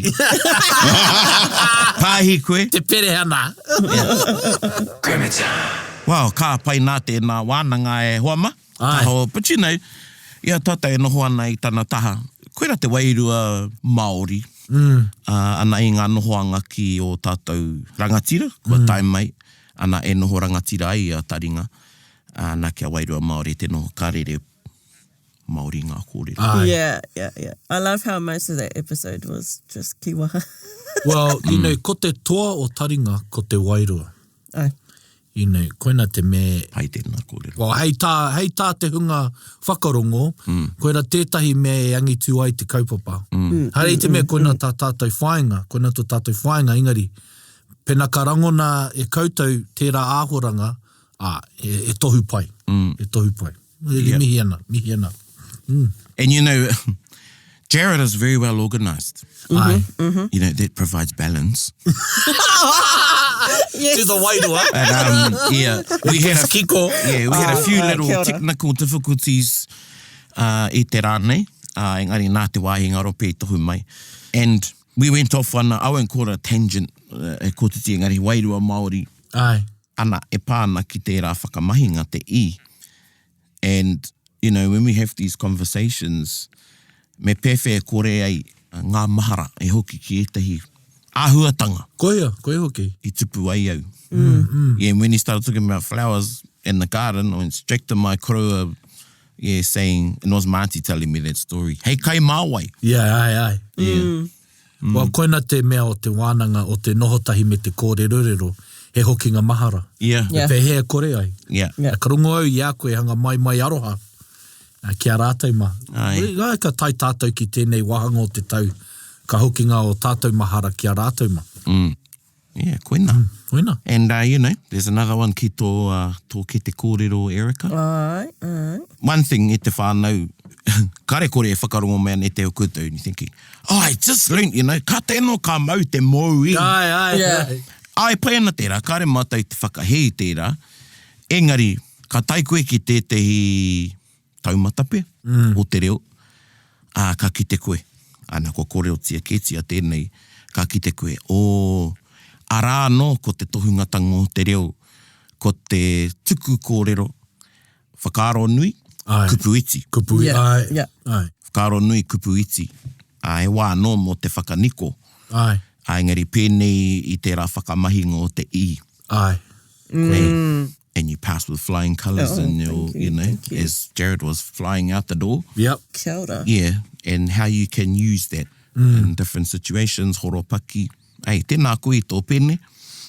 [SPEAKER 2] Pāhi koe.
[SPEAKER 3] Te perehana.
[SPEAKER 2] Well, ka pai nā tēnā wānanga e hoa ma.
[SPEAKER 3] Āe.
[SPEAKER 2] Taha o, but you know, i a tātou e noho ana i tana taha, koira te wairua Māori, mm. uh, ana i ngā nohoanga ki o tātou rangatira, kua mm. tae mai, ana e noho rangatira ai a taringa, ana kia wairua Māori te noho ka rere Māori ngā kōrero.
[SPEAKER 3] Āe.
[SPEAKER 5] Yeah, yeah, yeah. I love how most of that episode was just kiwaha.
[SPEAKER 3] Well, you know, ko te toa o taringa, ko te wairua.
[SPEAKER 5] Ai.
[SPEAKER 3] You know, koina te me...
[SPEAKER 2] Pai tēnā kōrero.
[SPEAKER 3] Well, hei tā, hei tā te hunga whakarongo, mm. koina tētahi mea e angitu ai te kaupapa. Mm. mm Haere i te mea mm, koina mm. tā tātou whāinga, koina tō tātou whāinga, engari, pena ka rangona e koutou tērā āhoranga, ā, e, e tohu pai. Mm. E tohu pai. Yeah. Mihi ana, mihi ana.
[SPEAKER 2] Mm. And you know, Jared is very well organised.
[SPEAKER 3] Mm -hmm,
[SPEAKER 2] mm -hmm. You know, that provides balance.
[SPEAKER 5] yes.
[SPEAKER 3] To the wairua.
[SPEAKER 2] And, um, yeah, we had a,
[SPEAKER 3] Kiko.
[SPEAKER 2] Yeah, we had a few little technical difficulties uh, i te rā nei. Uh, engari nā te wāhi ngaro pē i tohu mai. And we went off on, a, I won't call it a tangent, uh, e kotiti, engari wairua Māori.
[SPEAKER 3] Ai.
[SPEAKER 2] Ana, e pā ana ki tērā whakamahinga te i. And, you know, when we have these conversations, me pēwhea e kore ai ngā mahara e hoki ki ētahi āhuatanga.
[SPEAKER 3] Koia, koia hoki.
[SPEAKER 2] I tupu ai au. Mm, mm. Yeah, and when he started talking about flowers in the garden, I went straight to my koroua, yeah, saying, and it was my auntie telling me that story, hei kai mā wai.
[SPEAKER 3] Yeah, ai, ai.
[SPEAKER 2] Yeah. Mm.
[SPEAKER 3] Well, koina te mea o te wānanga, o te noho tahi me te kōrerorero, he hokinga mahara.
[SPEAKER 2] Yeah.
[SPEAKER 3] Yeah. Pēhea e kore ai.
[SPEAKER 2] Yeah. Yeah.
[SPEAKER 3] Ka rongo au i a koe hanga maimai aroha ki a rātou mā.
[SPEAKER 2] Ai.
[SPEAKER 3] Ai, ka tae tātou ki tēnei wāhanga o te tau, ka hokinga o tātou mahara ki a rātou mā.
[SPEAKER 2] Mm. Yeah, koina.
[SPEAKER 3] Mm, koina.
[SPEAKER 2] And, uh, you know, there's another one ki tō, uh, tō kete kōrero, Erica.
[SPEAKER 5] Ai, ai.
[SPEAKER 2] One thing e te whānau, kare kore e whakarongo mai ana e te o koutou, and you're thinking, oh, I just learnt, you know, ka tēnō ka mau te mōu i.
[SPEAKER 3] Ai, ai,
[SPEAKER 5] yeah.
[SPEAKER 3] ai.
[SPEAKER 2] Ai, pai ana tērā, kare mātou te whakahē i tērā, engari, ka tae koe ki tētehi taumata pea mm. o te reo, ā, ka kite koe, ana, kua kōrerotia kētia tēnei, ka kite koe, ō, arā anō ko te tohungatanga o te reo, ko te tuku kōrero, whakaaro nui,
[SPEAKER 3] ai.
[SPEAKER 2] kupu iti.
[SPEAKER 3] Kupu,
[SPEAKER 5] yeah.
[SPEAKER 3] ai,
[SPEAKER 5] yeah.
[SPEAKER 3] ai.
[SPEAKER 2] Whakaaro nui, kupu iti. Ā, he wā anō mō te whakaniko.
[SPEAKER 3] Ai.
[SPEAKER 2] Ā, engari pēnei i tērā whakamahinga o te i.
[SPEAKER 3] Ai.
[SPEAKER 2] Mm. And you pass with flying colours
[SPEAKER 5] oh,
[SPEAKER 2] and you'll,
[SPEAKER 5] you,
[SPEAKER 2] you know,
[SPEAKER 5] you.
[SPEAKER 2] as Jared was flying out the door.
[SPEAKER 3] Yep.
[SPEAKER 5] Kia ora.
[SPEAKER 2] Yeah, and how you can use that mm. in different situations, horopaki. Hey, tēnā koe i tō pene.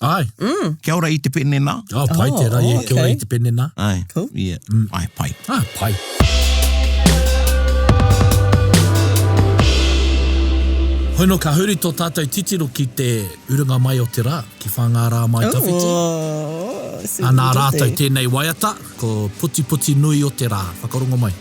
[SPEAKER 3] Ai.
[SPEAKER 5] Mm.
[SPEAKER 2] Kia ora i te pene nā.
[SPEAKER 3] Oh, pai
[SPEAKER 5] oh,
[SPEAKER 3] tērā, yeah,
[SPEAKER 5] oh,
[SPEAKER 3] kia ora
[SPEAKER 5] okay.
[SPEAKER 3] i te pene nā.
[SPEAKER 2] Ai.
[SPEAKER 5] Cool.
[SPEAKER 2] Yeah. Mm. Ai, pai.
[SPEAKER 3] Ah, pai. Hono ka huri tō tātou titiro ki te urunga mai o te rā, ki Whāngārā mai tawhiti.
[SPEAKER 5] Oh,
[SPEAKER 3] A nā rātou tēnei waiata, ko Putiputi Nui o te Rā. Whakarongo mai.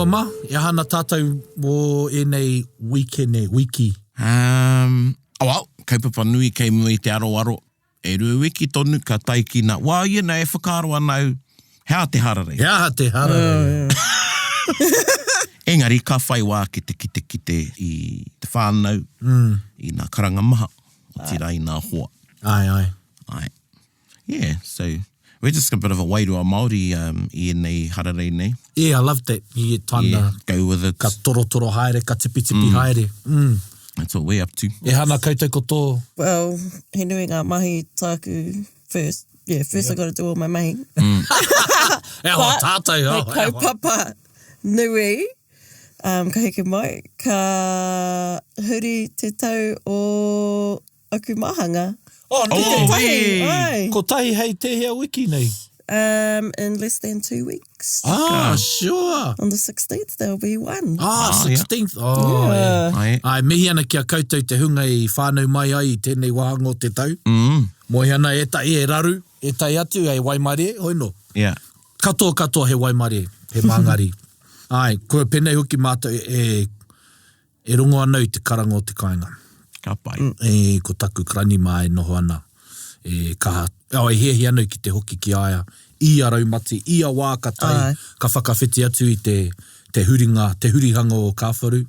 [SPEAKER 3] hoa mā, e aha ana tātou mō ēnei wīkene, wiki?
[SPEAKER 2] Um, oh well, kaupapa nui kei mua i te aroaro. E rua wiki tonu ka tae ki nā, well, you know, e whakaaro ana au, he aha te hararei?
[SPEAKER 3] He aha te hararei?
[SPEAKER 2] Engari ka whai wā ki te kitekite i te whānau, i nā karanga maha, otirā i nā hoa.
[SPEAKER 3] Āe, āe.
[SPEAKER 2] Āe. Yeah, so we're just a bit of a wairua Māori um, i ēnei hararei nei.
[SPEAKER 3] Yeah, I love that. You get time
[SPEAKER 2] Yeah,
[SPEAKER 3] to
[SPEAKER 2] go with it.
[SPEAKER 3] ka torotoro haere, ka tipitipi haere. Mm.
[SPEAKER 2] That's what we're up to.
[SPEAKER 3] E hana koutou ko tō.
[SPEAKER 5] Well, he nui ngā mahi tāku first. Yeah, first I got to do all my mahi.
[SPEAKER 3] E hoa tātou,
[SPEAKER 5] He
[SPEAKER 3] oh, e hoa.
[SPEAKER 5] kaupapa nui, um, ka heke mai, ka huri te tau o aku māhanga.
[SPEAKER 3] Oh,
[SPEAKER 2] Oh,
[SPEAKER 3] nē.
[SPEAKER 2] wee.
[SPEAKER 5] Ai.
[SPEAKER 3] Kotahi hei tēhea wiki nei?
[SPEAKER 5] In less than 2 weeks.
[SPEAKER 3] Ah, sure.
[SPEAKER 5] On the 16th, there'll be one.
[SPEAKER 3] Ah,
[SPEAKER 2] Ah, yeah.
[SPEAKER 3] 16th. Oh, yeah.
[SPEAKER 2] Ai.
[SPEAKER 3] Ai, mihi ana ki a koutou te hunga i whānau mai ai i tēnei wāhanga o te tau.
[SPEAKER 2] Mm.
[SPEAKER 3] Moe ana ētahi e raru, ētahi atu e waimarie, hoi no.
[SPEAKER 2] Yeah.
[SPEAKER 3] Katoa, katoa he waimarie, he māngari. Ai, kua pēnei hoki mātou e, E rongo ana au i te karanga o te kāinga.
[SPEAKER 2] Ka pai.
[SPEAKER 3] E, ko taku karanimā e noho ana, e kaha, oh, e hiahia ana au ki te hoki ki a ia, i ia raumati, i ia wā ka tae,
[SPEAKER 5] Āe.
[SPEAKER 3] ka whakawhiti atu i te, te huringa, te hurihanga o Kāwharu,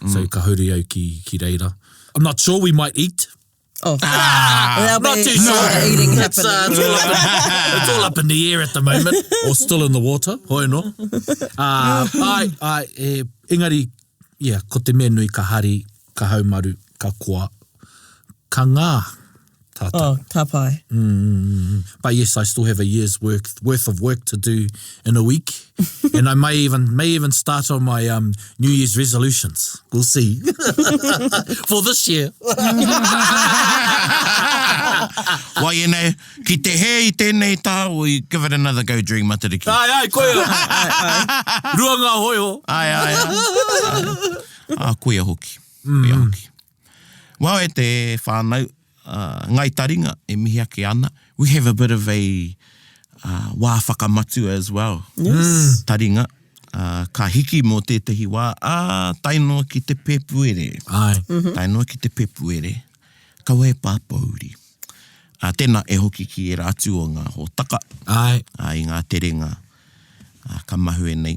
[SPEAKER 3] so ka huri au ki, ki reira. I'm not sure we might eat.
[SPEAKER 5] Oh. There'll
[SPEAKER 3] Not
[SPEAKER 5] be
[SPEAKER 3] too sure.
[SPEAKER 5] a lot of eating
[SPEAKER 3] It's,
[SPEAKER 5] happening.
[SPEAKER 3] it's, all up in, it's all up in the air at the moment, or still in the water, hoi no. Ai, ai, e, engari, yeah, ko te mea nui ka hari, ka haumaru, ka koa, ka ngā tātou.
[SPEAKER 5] Oh, ka pai.
[SPEAKER 3] But yes, I still have a year's work, worth of work to do in a week. and I may even, may even start on my um, New Year's resolutions. We'll see. For this year.
[SPEAKER 2] Well, you know, ki te hē i tēnei taha, we give it another go during Matariki.
[SPEAKER 3] Ai, ai, koia. Rua ngā hoiho.
[SPEAKER 2] Ai, ai, ai. Ah, koia hoki. Koia hoki. Well, e te whānau, uh, Ngai Taringa e mihi ake ana. We have a bit of a uh, wā whakamatua as well.
[SPEAKER 5] Yes.
[SPEAKER 2] Taringa, uh, ka hiki mō tētahi wā, ā, tae noa ki te Pepuere.
[SPEAKER 3] Ai.
[SPEAKER 2] Tae noa ki te Pepuere, kaua e pāpōuri. Ā, tēnā e hoki ki ērā atu o ngā hōtaka,
[SPEAKER 3] Ai.
[SPEAKER 2] ā, i ngā terenga, ā, ka mahue nei.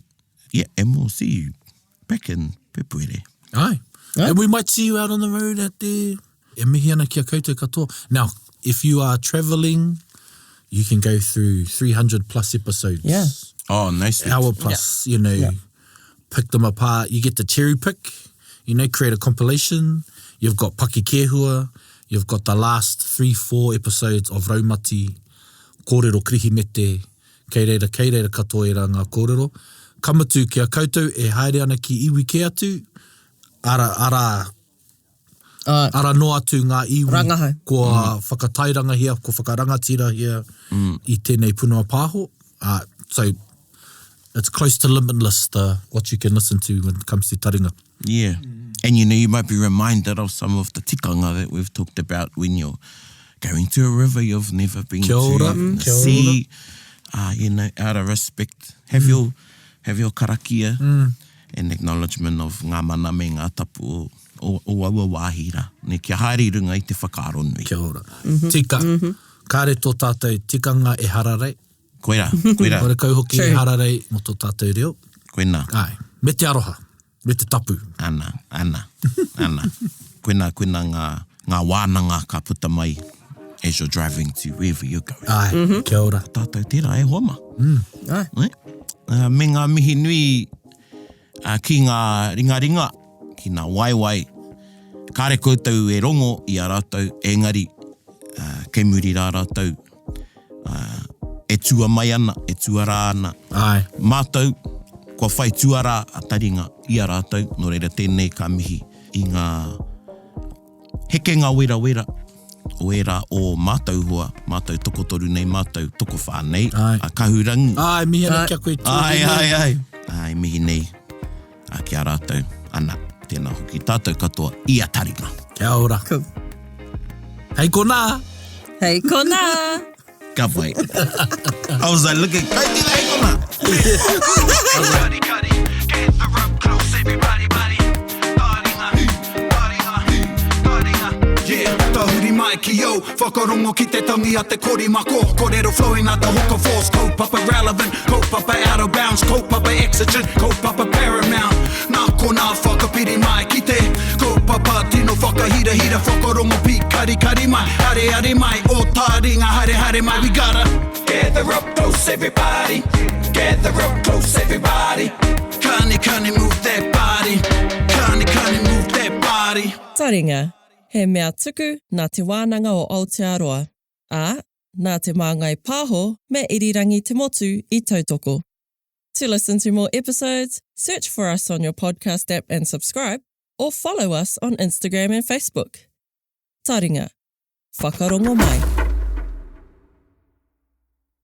[SPEAKER 2] Yeah, and we'll see you back in Pepuere.
[SPEAKER 3] Ai. And we might see you out on the road at the... E mihi ana ki a koutou katoa. Now, if you are travelling, you can go through 300 plus episodes.
[SPEAKER 5] Yeah.
[SPEAKER 2] Oh, nice.
[SPEAKER 3] Hour plus, you know, pick them apart. You get the cherry pick, you know, create a compilation. You've got Pakikehua. You've got the last 3, 4 episodes of Raumati, Kōrero Kirihimete, kei reira, kei reira katoa ērā ngā kōrero. Ka mutu ki a koutou e haere ana ki iwi kē atu, ara, ara,
[SPEAKER 5] Oh,
[SPEAKER 3] ara noa atu ngā iwi
[SPEAKER 5] Rangahau.
[SPEAKER 3] kua whakatairangahia, kua whakarangatirahia i tēnei punua pāho. Uh, so, it's close to limitless the, what you can listen to when it comes to taringa.
[SPEAKER 2] Yeah. And you know, you might be reminded of some of the tikanga that we've talked about when you're going to a river you've never been
[SPEAKER 3] Kia ora,
[SPEAKER 2] to, the
[SPEAKER 3] kia ora.
[SPEAKER 2] sea. Uh, you know, out of respect, have your have your karakia and acknowledgement of ngā mana me ngā tapu o, o, o aua wāhi rā. Ne, kia haere i runga i te whakaaro nui.
[SPEAKER 3] Kia ora. Tika. Kāre tō tātou tikanga e hararei.
[SPEAKER 2] Koira, koira,
[SPEAKER 3] Horekau hoki e
[SPEAKER 5] True.
[SPEAKER 3] hararei mō tō tātou reo.
[SPEAKER 2] koina.
[SPEAKER 3] Ai. Me te aroha. Me te tapu.
[SPEAKER 2] Ana, ana, ana. Koina, koina ngā, ngā wānanga ka puta mai as you're driving to wherever you're going.
[SPEAKER 3] Ai. Kia ora.
[SPEAKER 2] Tātou tērā e hoa ma.
[SPEAKER 5] Ai.
[SPEAKER 2] Eh? Uh, me ngā mihi nui uh, ki ngā ringaringa, ki ngā waewae. Kāre koutou e rongo i a rātou, engari uh, kei muri rā rātou uh, e tua mai ana, e tuarā ana.
[SPEAKER 3] Ai.
[SPEAKER 2] Mātou, kua whai tuarā a taringa i a rātou, nō reira tēnei ka mihi i ngā hekenga werawera o ērā o mātou hoa, mātou tokotoru nei, mātou tokowhā nei,
[SPEAKER 3] Ai.
[SPEAKER 2] a Kahurangi.
[SPEAKER 3] Ai, mihi ana
[SPEAKER 5] Ai.
[SPEAKER 3] ki a koe
[SPEAKER 2] Ai,
[SPEAKER 3] tūhine.
[SPEAKER 2] ai, ai. Ai, mihi nei a ki a rātou. Ana, tēnā hoki tātou katoa i a taringa.
[SPEAKER 3] Kia ora.
[SPEAKER 5] Cool.
[SPEAKER 3] Hei konā!
[SPEAKER 5] Hei konā!
[SPEAKER 2] Ka pai. I was like, look at, kai tēnā hei konā!
[SPEAKER 1] Cuddy, cuddy. Gather up close everybody body Taringa, taringa, taringa Yeah, tahuri mai ki au Whakarongo ki te tangi a te korimako Korero flowing like the hoka force Kaupapa relevant, kaupapa out of bounds Kaupapa exigent, kaupapa paramount Nā konā whakapiri mai ki te Kaupapa tino whakahirahira Whakarongo pīkarikari mai Areare mai, o taringa haere haere mai We gotta gather up close everybody Gather up close everybody Kani kani move that body Kani kani move that body
[SPEAKER 5] Taringa, he mea tuku nā Te Wānanga o Aotearoa, ā, nā Te Māngai Pāho me Irirangi Te Motu i tautoko. To listen to more episodes, search for us on your podcast app and subscribe, or follow us on Instagram and Facebook. Taringa, whakarongo mai.